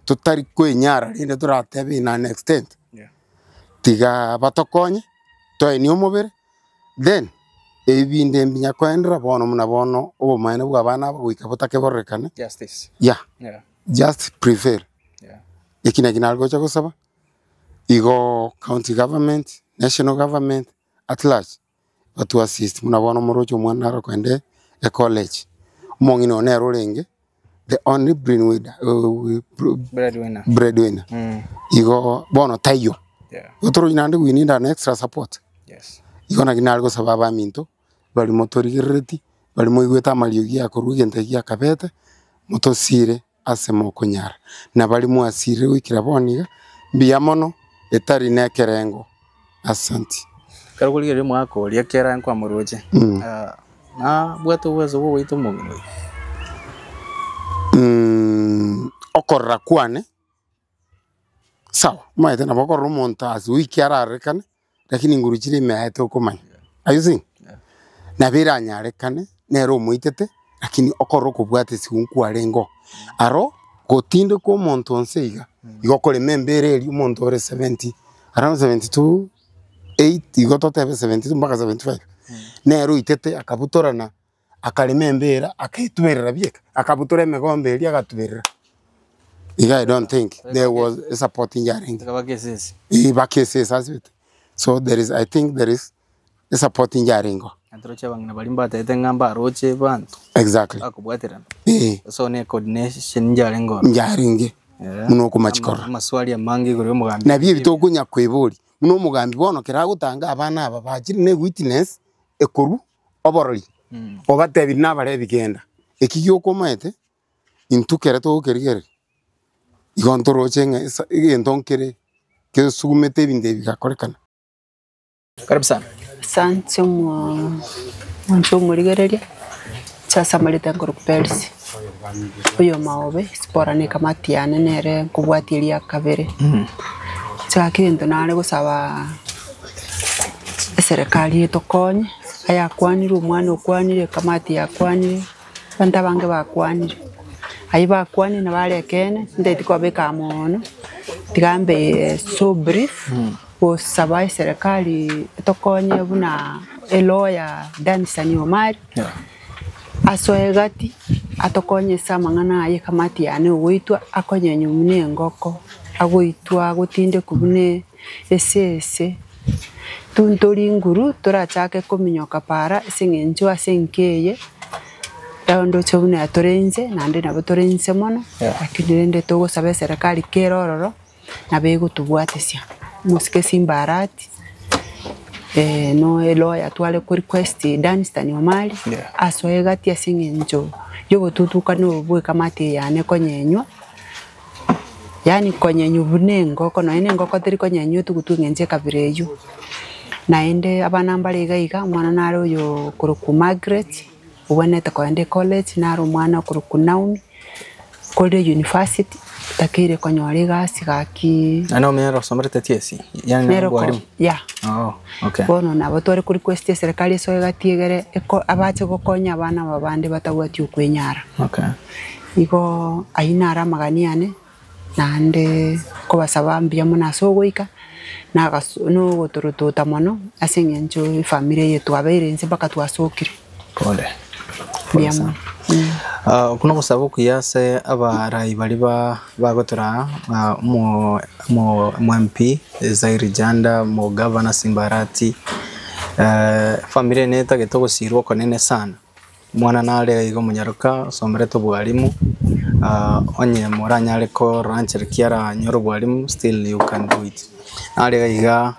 totari koenyara rende toratebe in an extent, Yeah. tiga batokonye, toenie omobere, then ebi binde mbinya koenderera bono buna bono obomaene bwa abana aba goika botake bororekane, Justice. yeah, Yeah. just prevail. Yeah. Eki naki nare gocha gosaba. Igo county government, national government at large, batu assist buna bono omoroche omwana naro okoenda ecollege, omong'ina oyo nere orenge the only breadwinner Breadwinner. breadwinner. Igo bono taiyo, Yeah. igo torochi naende we need an extra support. Yes. Igo naki nare gosaba abaminto, baria motorigerereti, baria moigwete amariogi akorwa egento ekio giakabete, motosire. ase mokonyara, na baria mwasirire goikera bono iga, mbuya mono, etari nekerengo. Asanti. Ekero okorigereria omogaka oria ekero nkwamoroche, nabwate oboweso bwa ogoita omong'ina oyio? Okorora kwane, sawa, omanyete nabo okorora omonto as weak ararorekane, lakini nguru chire ime yaye tokomanya, are you seeing? Nabo eranyarekane nere omoitete, lakini okorora okobwata esiko nkwarenge oo. Aro, gotindeka omonto onsi iga, igo okorema embera eria omonto ore 70, around 72, 8 igo totebe 72 mpaka 75, nere oitete akabutorana, akarema embera, akaetuberera bieka, akabutora emegomba eria agatuberera. Iga I don't think there was a support yarenge. Ekaba kesese. Eh, bakesese asibete. So there is, I think there is a support yarenge. Toroche abang'ina baria mbatebete ng'a mbaroche banto Exactly. bakobwaterana. Eh, So ne coordination yarenge ororo. yarenge buna okomachikora. Amaswali amange igoro ya omogambi. Nabio ebi tokonya koeboria, buna omogambi bono kero agotanga abana aba bachire na ewitness ekorwa oborori, obatebirie nabare ebigenda, eki gioka omaete, intwe kere togokerigereria, igo ntoroche ng'a esa egento nkere kesugumete ebinto ebi bigakorekana. Karibu sana. Asante omonto omorigereria, inche ase amareta nkorokwa Perisi, oyo Maobe, sipora na ekamati yane nere nkobwatia eria kabere. Inche gaki egento nare gosaba eserekari etokonye, ayakwanire omwana okwanire, ekamati yakwanire, abanto abange bakwanire. Aywo bakwanire nabo are ekeene, ntagete kobabeka amo mono, tiga mbe so brief, gosaba eserekari etokonye buna elawyer Danstan Omari, asoe egati, atokonye ase amang'ana aye ekamati yane ogoitwa, akonyenywa buna engoko, agoitwa agotindekwa buna esese. Ntori nguru torachake kominyoka para ase eng'encho ase enka eye, ndoche buna tore inse naende nabo tore inse mono, lakini rende togosaba eserekari kere ororo, nabo egotobwatesia. Omosike Simba Arati, no elawyer tware ko request Danstan Omari, asoe egati ase eng'encho ya obotutukani obo bwa ekamati eye yane konyenywa. Yaani konyenywa buna engoko, nonya na engoko teri konyenywa etugutwe eng'encho ekabira eywo. Naende abana mbare iga iga, omwana nare oyo okorokwa Margaret, obwenerete kogenda ecollege, nare omwana okorokwa Naomi, korire university, otakeire konyora egasi gaki. Na Naomi nere osomerete TSC? Yaani Nere oko mwalimu? yeah. Oh, okay. Bono nabo tware ko request eserekari esoe egati egere eko abache gokonya abana aba bande batabwati okwenyara. Okay. Igo ayio naro amagani ane, naende nkobasaba mbuya mono ase ogoika, nagasu nogotorotota mono ase eng'encho efamiri eye twabeire inse mpaka twasokire. Pole. Mbuya Pole sana. mono. Okwo nogosaba okuya ase abarai baria ba bagotoraa omo omo omo MP Zairi Janda, omogavana Simba Arati, efamiri eye netagete ogosirwa okonene sana. Omwana nare iga omonyaroka osomerete obwalimu, onye moranyare korora nchera ki aranyore obwalimu still you can do it. Nare iga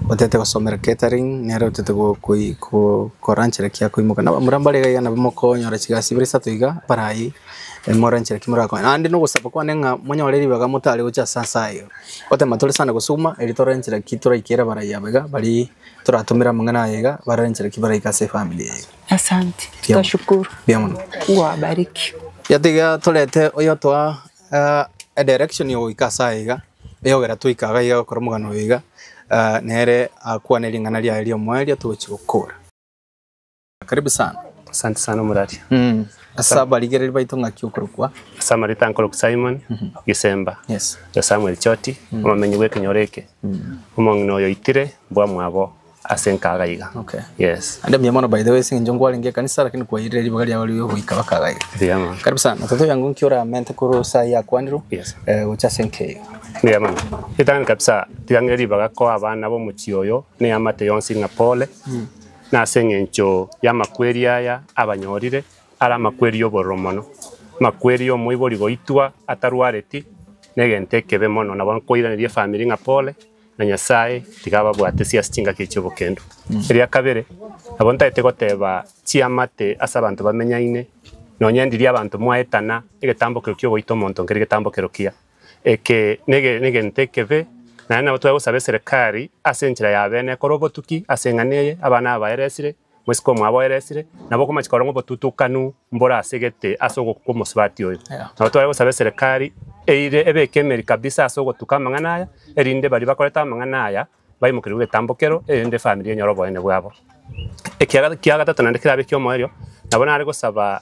otete gosomera catering, nere otete go koi ko korora nchera ki akoimoka. Na abamura mbare iga iga nabo mokonyora chigasi ibere isato iga barai morore nchera ki morakonye. Naende na ogosaba kwane ng'a monyore ribaga motare gocha ase ase ayio, gotema tore sana gosuma erio torore nchera ki toraikere abarai aba iga baria toratomere amang'ana aya iga barore nchera ki baraike ase efamiri eye iga. Asante, twashukuru. Mbuya mono. Mungu awabariki. Yatiga torete oyotoa edirection ya goika ase aya iga, eyogera toika iga iga gokora omogano oyo iga, nere akwane ring'ana riaye riomoerio togochia gokora. Karibu sana. Asante sana omorari. Ase abarigereria baito ng'aki okorokwa? Ase amarita nkorokwa Simon Gisemba Yes. na Samuel Choti, omomenyi bw'ekenyoro eke. Omong'ina oyo oitire mbwamwabo ase enkaga iga. Okay. Yes. Ande mbuya mono by the way ase eng'encho nkwarenge ekanisa lakini kwairire ribaga riao riria ogoika mpaka iga iga. Mbuya mono. Karibu sana. Tata oyango nki oramente korwa ase ayio akwanirwe Yes. gocha ase enka eye? Mbuya mono. Ritang'ani kabisa tiga ng'ire ribaga koa abana b'omochie oyo na eamate yonsi ng'a pole, na ase eng'encho y'amakweri aya abanyorire, are amakweri y'obororo mono. Amakweri y'omoibori goitwa atarwareti, negento ekebe mono. Nabo nkoiraneria efamiri ng'a pole, na Nyasae tiga ababwate ase chingaki echi chi'obokendu. Eria kabere, nabo ntagete goteba chiamate ase abanto bamenyaine, nonya ndiria abanto mwaetana, egetambokero ki'ogoita omonto nkeri getambokero kiya. Eke nege negento ekebe, naende nabo tware gosaba eserekari ase enchera ya bene ekore obotuki ase eng'ana eye, abana aba baeresire, Mosike omwabo oeresire, nabo okomachi korora ng'a obotutukanu mbore ase gete ase ogokwa kw'omosubati oyo. Nabo tware gosaba eserekari eire ebeke emeri kabisa ase ogotuka amang'ana aya, erinde baria bakorete amang'ana aya baimokerigwe egetambokero, erinde efamiri enyore oboene bwabo. Ekiaga kia gatato naende kerabe ekiomoerio, nabo nare gosaba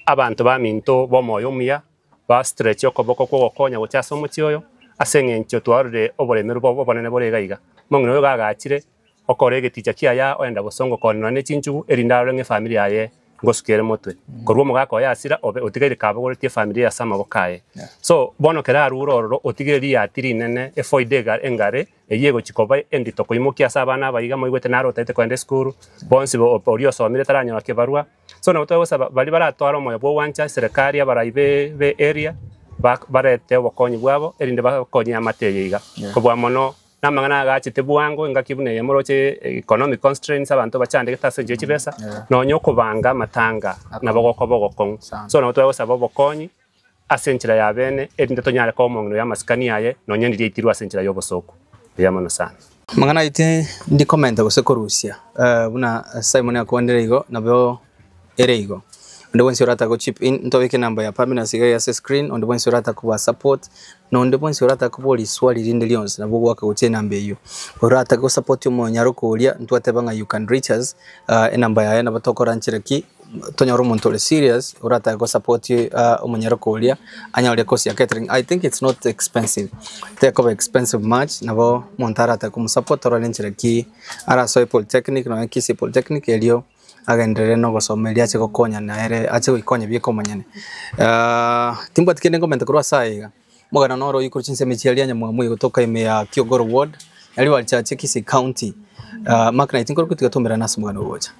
abanto baminto b'omoyo omuya, Ba stretch okoboko kw'ogokonya gocha ase omochie oyo, ase eng'encho twarorire oboremeru bwabo obonene bore iga iga. Omong'ina oyo gagachire, okora egeticha kiaye oenda bosongo koonana ne chinchugu, erinde arore ng'a efamiri yaye ngosuka ere motwe. Korwa omogaka oye asira obe otigaire kabogoretie efamiri eye ase amaboko aye. So, bono ekero arure ororo, otigire riati rinene, efoida ega engare, eyio egochia koba endito koimokia ase abana aba iga moigwete naro otaete kogenda esukuru, bonsi bo oria osomire taranyora kebarua. So nabo twagosaba baria baratware omoyo bw'ogwancha eserekari abarai be be area ba barete obokonyi bwabo erinde bakonye eamate eye iga. Kobua mono namang'ana agachete bwango engaki buna eye moroche economic constraints abanto bachandegete ase enchera ye chibesa, nonya okobanga amatanga nabo gokoba ogokong'u. So nabo twagosaba obokonyi ase enchera ya bene erinde tonyare koba omong'ina oyo amasikani aye nonya ndiria aitirwe ase enchera y'obosooku. Mbuya mono sana. Amang'ana ayio tindi komenta gose korusia, buna Simon akwanire igo, nabo ere igo. Onde bwensi oratake go chip in, ntobeke enamba ya Pamela iga ase screen, onde bwensi oratake koba support, na onde bwensi oratake koboria riswali rinde rionsi nabo ogoaka gochia enamba eyio. Oratake go support omonyaroka oria, ntwateba ng'a you can reach us, enamba yaye nabo tokora nchera ki, tonyore omonto ore serious oratake go support omonyaroka oria anyore course ya catering. I think it's not expensive, tekoba expensive much nabo omonto aratake komosupport orore enchera ki arasoe polytechnic nonya Kisii polytechnic erio agenderere na ogosoma erio ache gokonya nere ache goikonya bieka omonyene. Timbwati kende nkomenta korwa ase aya iga, omogano noro oyio korwa chinsemo echi aria Nyamwamu egotoka ime ya Kiogoro ward, Nyaribari Church, Kisii county. Mark Knight nkorokwa tiga twaumerane ase omogano ogocha.